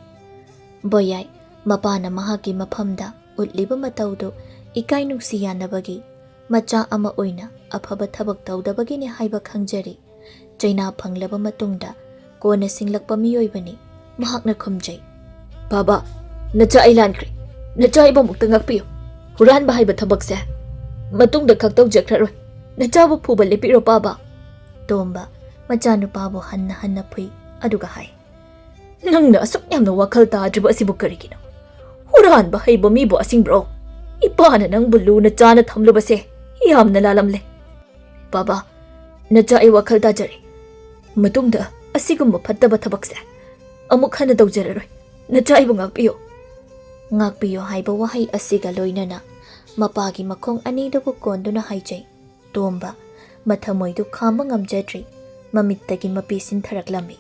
ꯕꯣꯌꯥꯏ ꯃꯄꯥꯅ ꯃꯍꯥꯛꯀꯤ ꯃꯐꯝꯗ ꯎꯠꯂꯤꯕ ꯃꯇꯧꯗꯨ ꯏꯀꯥꯏ ꯅꯨꯡꯁꯤ ꯌꯥꯅꯕꯒꯤ ꯃꯆꯥ ꯑꯃ ꯑꯣꯏꯅ ꯑꯐꯕ ꯊꯕꯛ ꯇꯧꯗꯕꯒꯤꯅꯤ ꯍꯥꯏꯕ ꯈꯪꯖꯔꯤ꯫ ꯆꯩꯅꯥ ꯐꯪꯂꯕ ꯃꯇꯨꯡꯗ ꯀꯣꯟꯅ ꯁꯤꯡꯂꯛꯄ ꯃꯤꯑꯣꯏꯕꯅꯤ꯫ ꯃꯍꯥꯛꯅ ꯈꯨꯝꯖꯩ, "ꯕꯥꯕꯥ, ꯅꯆꯥ ꯑꯩ ꯂꯥꯟꯈ꯭ꯔꯦ꯫ ꯅꯆꯥ ꯑꯩꯕꯨ ꯑꯃꯨꯛꯇ ꯉꯥꯛꯄꯤꯌꯨ꯫ ꯍꯨꯔꯥꯟꯕ ꯍꯥꯏꯕ ꯊꯕꯛꯁꯦ ꯃꯇꯨꯡꯗ ꯈꯛ ꯇꯧꯖꯈ꯭ꯔꯔꯣꯏ꯫ ꯅꯆꯥꯕꯨ ꯐꯨꯕ ꯂꯦꯞꯄꯤꯔꯣ, ꯄꯥꯕ꯫" ꯇꯣꯝꯕ ꯃꯆꯥꯅꯨꯄꯥꯕꯨ ꯍꯟꯅ ꯍꯟꯅ ꯐꯨꯏ, ꯑꯗꯨꯒ ꯍꯥꯏ, "ꯅꯪꯅ ꯑꯁꯨꯛ ꯌꯥꯝꯅ ꯋꯥꯈꯜ ꯇꯥꯗ꯭ꯔꯤꯕ ꯑꯁꯤꯕꯨ ꯀꯔꯤꯒꯤꯅꯣ? ꯍꯨꯔꯥꯟꯕ ꯍꯩꯕ ꯃꯤꯕꯨ ꯑꯁꯤꯡꯕ꯭ꯔꯣ? ꯏꯄꯥꯅ ꯅꯪꯕꯨ ꯂꯨꯅ ꯆꯥꯅ ꯊꯝꯂꯨꯕꯁꯦ ꯌꯥꯝꯅ ꯂꯥꯜꯂꯝꯂꯦ꯫ ꯕꯥꯕꯥ, "ꯅꯆꯥ, ꯑꯩ ꯋꯥꯈꯜ ꯇꯥꯖꯔꯦ꯫ ꯃꯇꯨꯡꯗ ꯑꯁꯤꯒꯨꯝꯕ ꯐꯠꯇꯕ ꯊꯕꯛꯁꯦ ꯑꯃꯨꯛ ꯍꯟꯅ ꯇꯧꯖꯔꯔꯣꯏ꯫ ꯅꯆꯥ, ꯑꯩꯕꯨ ꯉꯥꯛꯄꯤꯌꯨ꯫" "ꯉꯥꯛꯄꯤꯌꯨ" ꯍꯥꯏꯕ ꯋꯥꯍꯩ ꯑꯁꯤꯒ ꯂꯣꯏꯅꯅ ꯃꯄꯥꯒꯤ ꯃꯈꯣꯡ ꯑꯅꯤꯗꯨꯕꯨ ꯀꯣꯟꯗꯨꯅ ꯍꯥꯏꯖꯩ꯫ ꯇꯣꯝꯕ, ꯃꯊꯃꯣꯏꯗꯨ ꯈꯥꯝꯕ ꯉꯝꯖꯗ꯭ꯔꯤ, ꯃꯃꯤꯠꯇꯒꯤ ꯃꯄꯤ ꯁꯤꯟꯊꯔꯛꯂꯝꯃꯤ꯫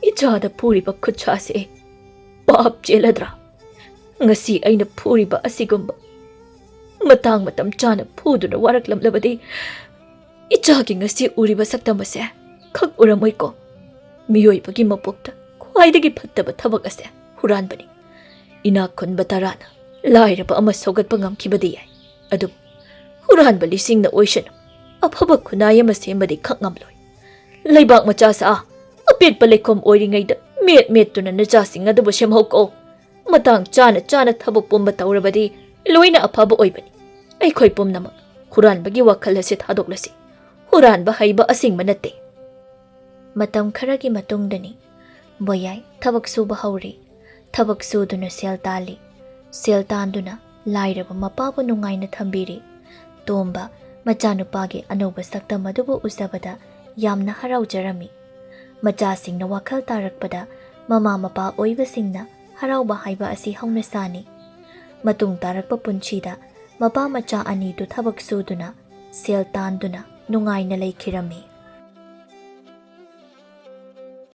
"ꯏꯆꯥꯗ ꯐꯨꯔꯤꯕ ꯈꯨꯠꯁꯥꯁꯦ ꯄꯥꯞ ꯆꯦꯜꯂꯗ꯭ꯔꯥ? ꯉꯁꯤ ꯑꯩꯅ ꯐꯨꯔꯤꯕ ꯑꯁꯤꯒꯨꯝꯕ ꯃꯇꯥꯡ ꯃꯇꯝ ꯆꯥꯅ ꯐꯨꯗꯨꯅ ꯋꯥꯔꯛꯂꯝꯂꯕꯗꯤ, ꯏꯆꯥꯒꯤ ꯉꯁꯤ ꯎꯔꯤꯕ ꯁꯛꯇꯝ ꯑꯁꯦ ꯈꯛ ꯎꯔꯝꯃꯣꯏꯀꯣ꯫ ꯃꯤꯑꯣꯏꯕꯒꯤ ꯃꯄꯣꯛꯇ ꯈ꯭ꯋꯥꯏꯗꯒꯤ ꯐꯠꯇꯕ ꯊꯕꯛ ꯑꯁꯦ ꯍꯨꯔꯥꯟꯕꯅꯤ꯫ ꯏꯅꯥꯛ ꯈꯨꯟꯕ ꯇꯔꯥꯅ ꯂꯥꯏꯔꯕ ꯑꯃ ꯁꯧꯒꯠꯄ ꯉꯝꯈꯤꯕꯗꯤ ꯌꯥꯏ, ꯑꯗꯨꯕꯨ ꯍꯨꯔꯥꯟꯕ ꯂꯤꯁꯤꯡꯅ ꯑꯣꯏꯁꯅꯨ, ꯑꯐꯕ ꯈꯨꯟꯅꯥꯏ ꯑꯃ ꯁꯦꯝꯕꯗꯤ ꯈꯛ ꯉꯝꯂꯣꯏ꯫ ꯂꯩꯕꯥꯛ ꯃꯆꯥ ꯁꯥ ꯑꯄꯦꯠꯄ ꯂꯩꯈꯣꯝ ꯑꯣꯏꯔꯤꯉꯩꯗ ꯃꯦꯠ ꯃꯦꯠꯇꯨꯅ ꯅꯆꯥꯁꯤꯡ ꯑꯗꯨꯕꯨ ꯁꯦꯝꯍꯧꯀꯣ꯫ ꯃꯇꯥꯡ ꯆꯥꯅ ꯆꯥꯅ ꯊꯕꯛ ꯄꯨꯝꯕ ꯇꯧꯔꯕꯗꯤ ꯂꯣꯏꯅ ꯑꯐꯕ ꯑꯣꯏꯕꯅꯤ꯫ ꯑꯩꯈꯣꯏ ꯄꯨꯝꯅꯃꯛ ꯍꯨꯔꯥꯟꯕꯒꯤ ꯋꯥꯈꯜ ꯑꯁꯤ ꯊꯥꯗꯣꯛꯂꯁꯤ꯫ ꯍꯨꯔꯥꯟꯕ ꯍꯩꯕ ꯑꯁꯤꯡꯕ ꯅꯠꯇꯦ꯫" ꯃꯇꯝ ꯈꯔꯒꯤ ꯃꯇꯨꯡꯗꯅꯤ꯫ ꯕꯣꯌꯥꯏ ꯊꯕꯛ ꯁꯨꯕ ꯍꯧꯔꯤ꯫ ꯊꯕꯛ ꯁꯨꯗꯨꯅ ꯁꯦꯜ ꯇꯥꯜꯂꯤ꯫ ꯁꯦꯜ ꯇꯥꯟꯗꯨꯅ ꯂꯥꯏꯔꯕ ꯃꯄꯥꯕꯨ ꯅꯨꯡꯉꯥꯏꯅ ꯊꯝꯕꯤꯔꯤ꯫ ꯇꯣꯝꯕ ꯃꯆꯥꯅꯨꯄꯥꯒꯤ ꯑꯅꯧꯕ ꯁꯛꯇꯝ ꯑꯗꯨꯕꯨ ꯎꯖꯕꯗ ꯌꯥꯝꯅ ꯍꯔꯥꯎꯖꯔꯝꯃꯤ꯫ ꯃꯆꯥꯁꯤꯡꯅ ꯋꯥꯈꯜ ꯇꯥꯔꯛꯄꯗ ꯃꯃꯥ ꯃꯄꯥ ꯑꯣꯏꯕꯁꯤꯡꯅ ꯍꯔꯥꯎꯕ ꯍꯥꯏꯕ ꯑꯁꯤ ꯍꯧꯅꯁꯥꯅꯤ꯫ ꯃꯇꯨꯡ ꯇꯥꯔꯛꯄ ꯄꯨꯟꯁꯤꯗ ꯃꯄꯥ ꯃꯆꯥ ꯑꯅꯤꯗꯨ ꯊꯕꯛ ꯁꯨꯗꯨꯅ, ꯁꯦꯜ ꯇꯥꯟꯗꯨꯅ ꯅꯨꯡꯉꯥꯏꯅ ꯂꯩꯈꯤꯔꯝꯃꯤ꯫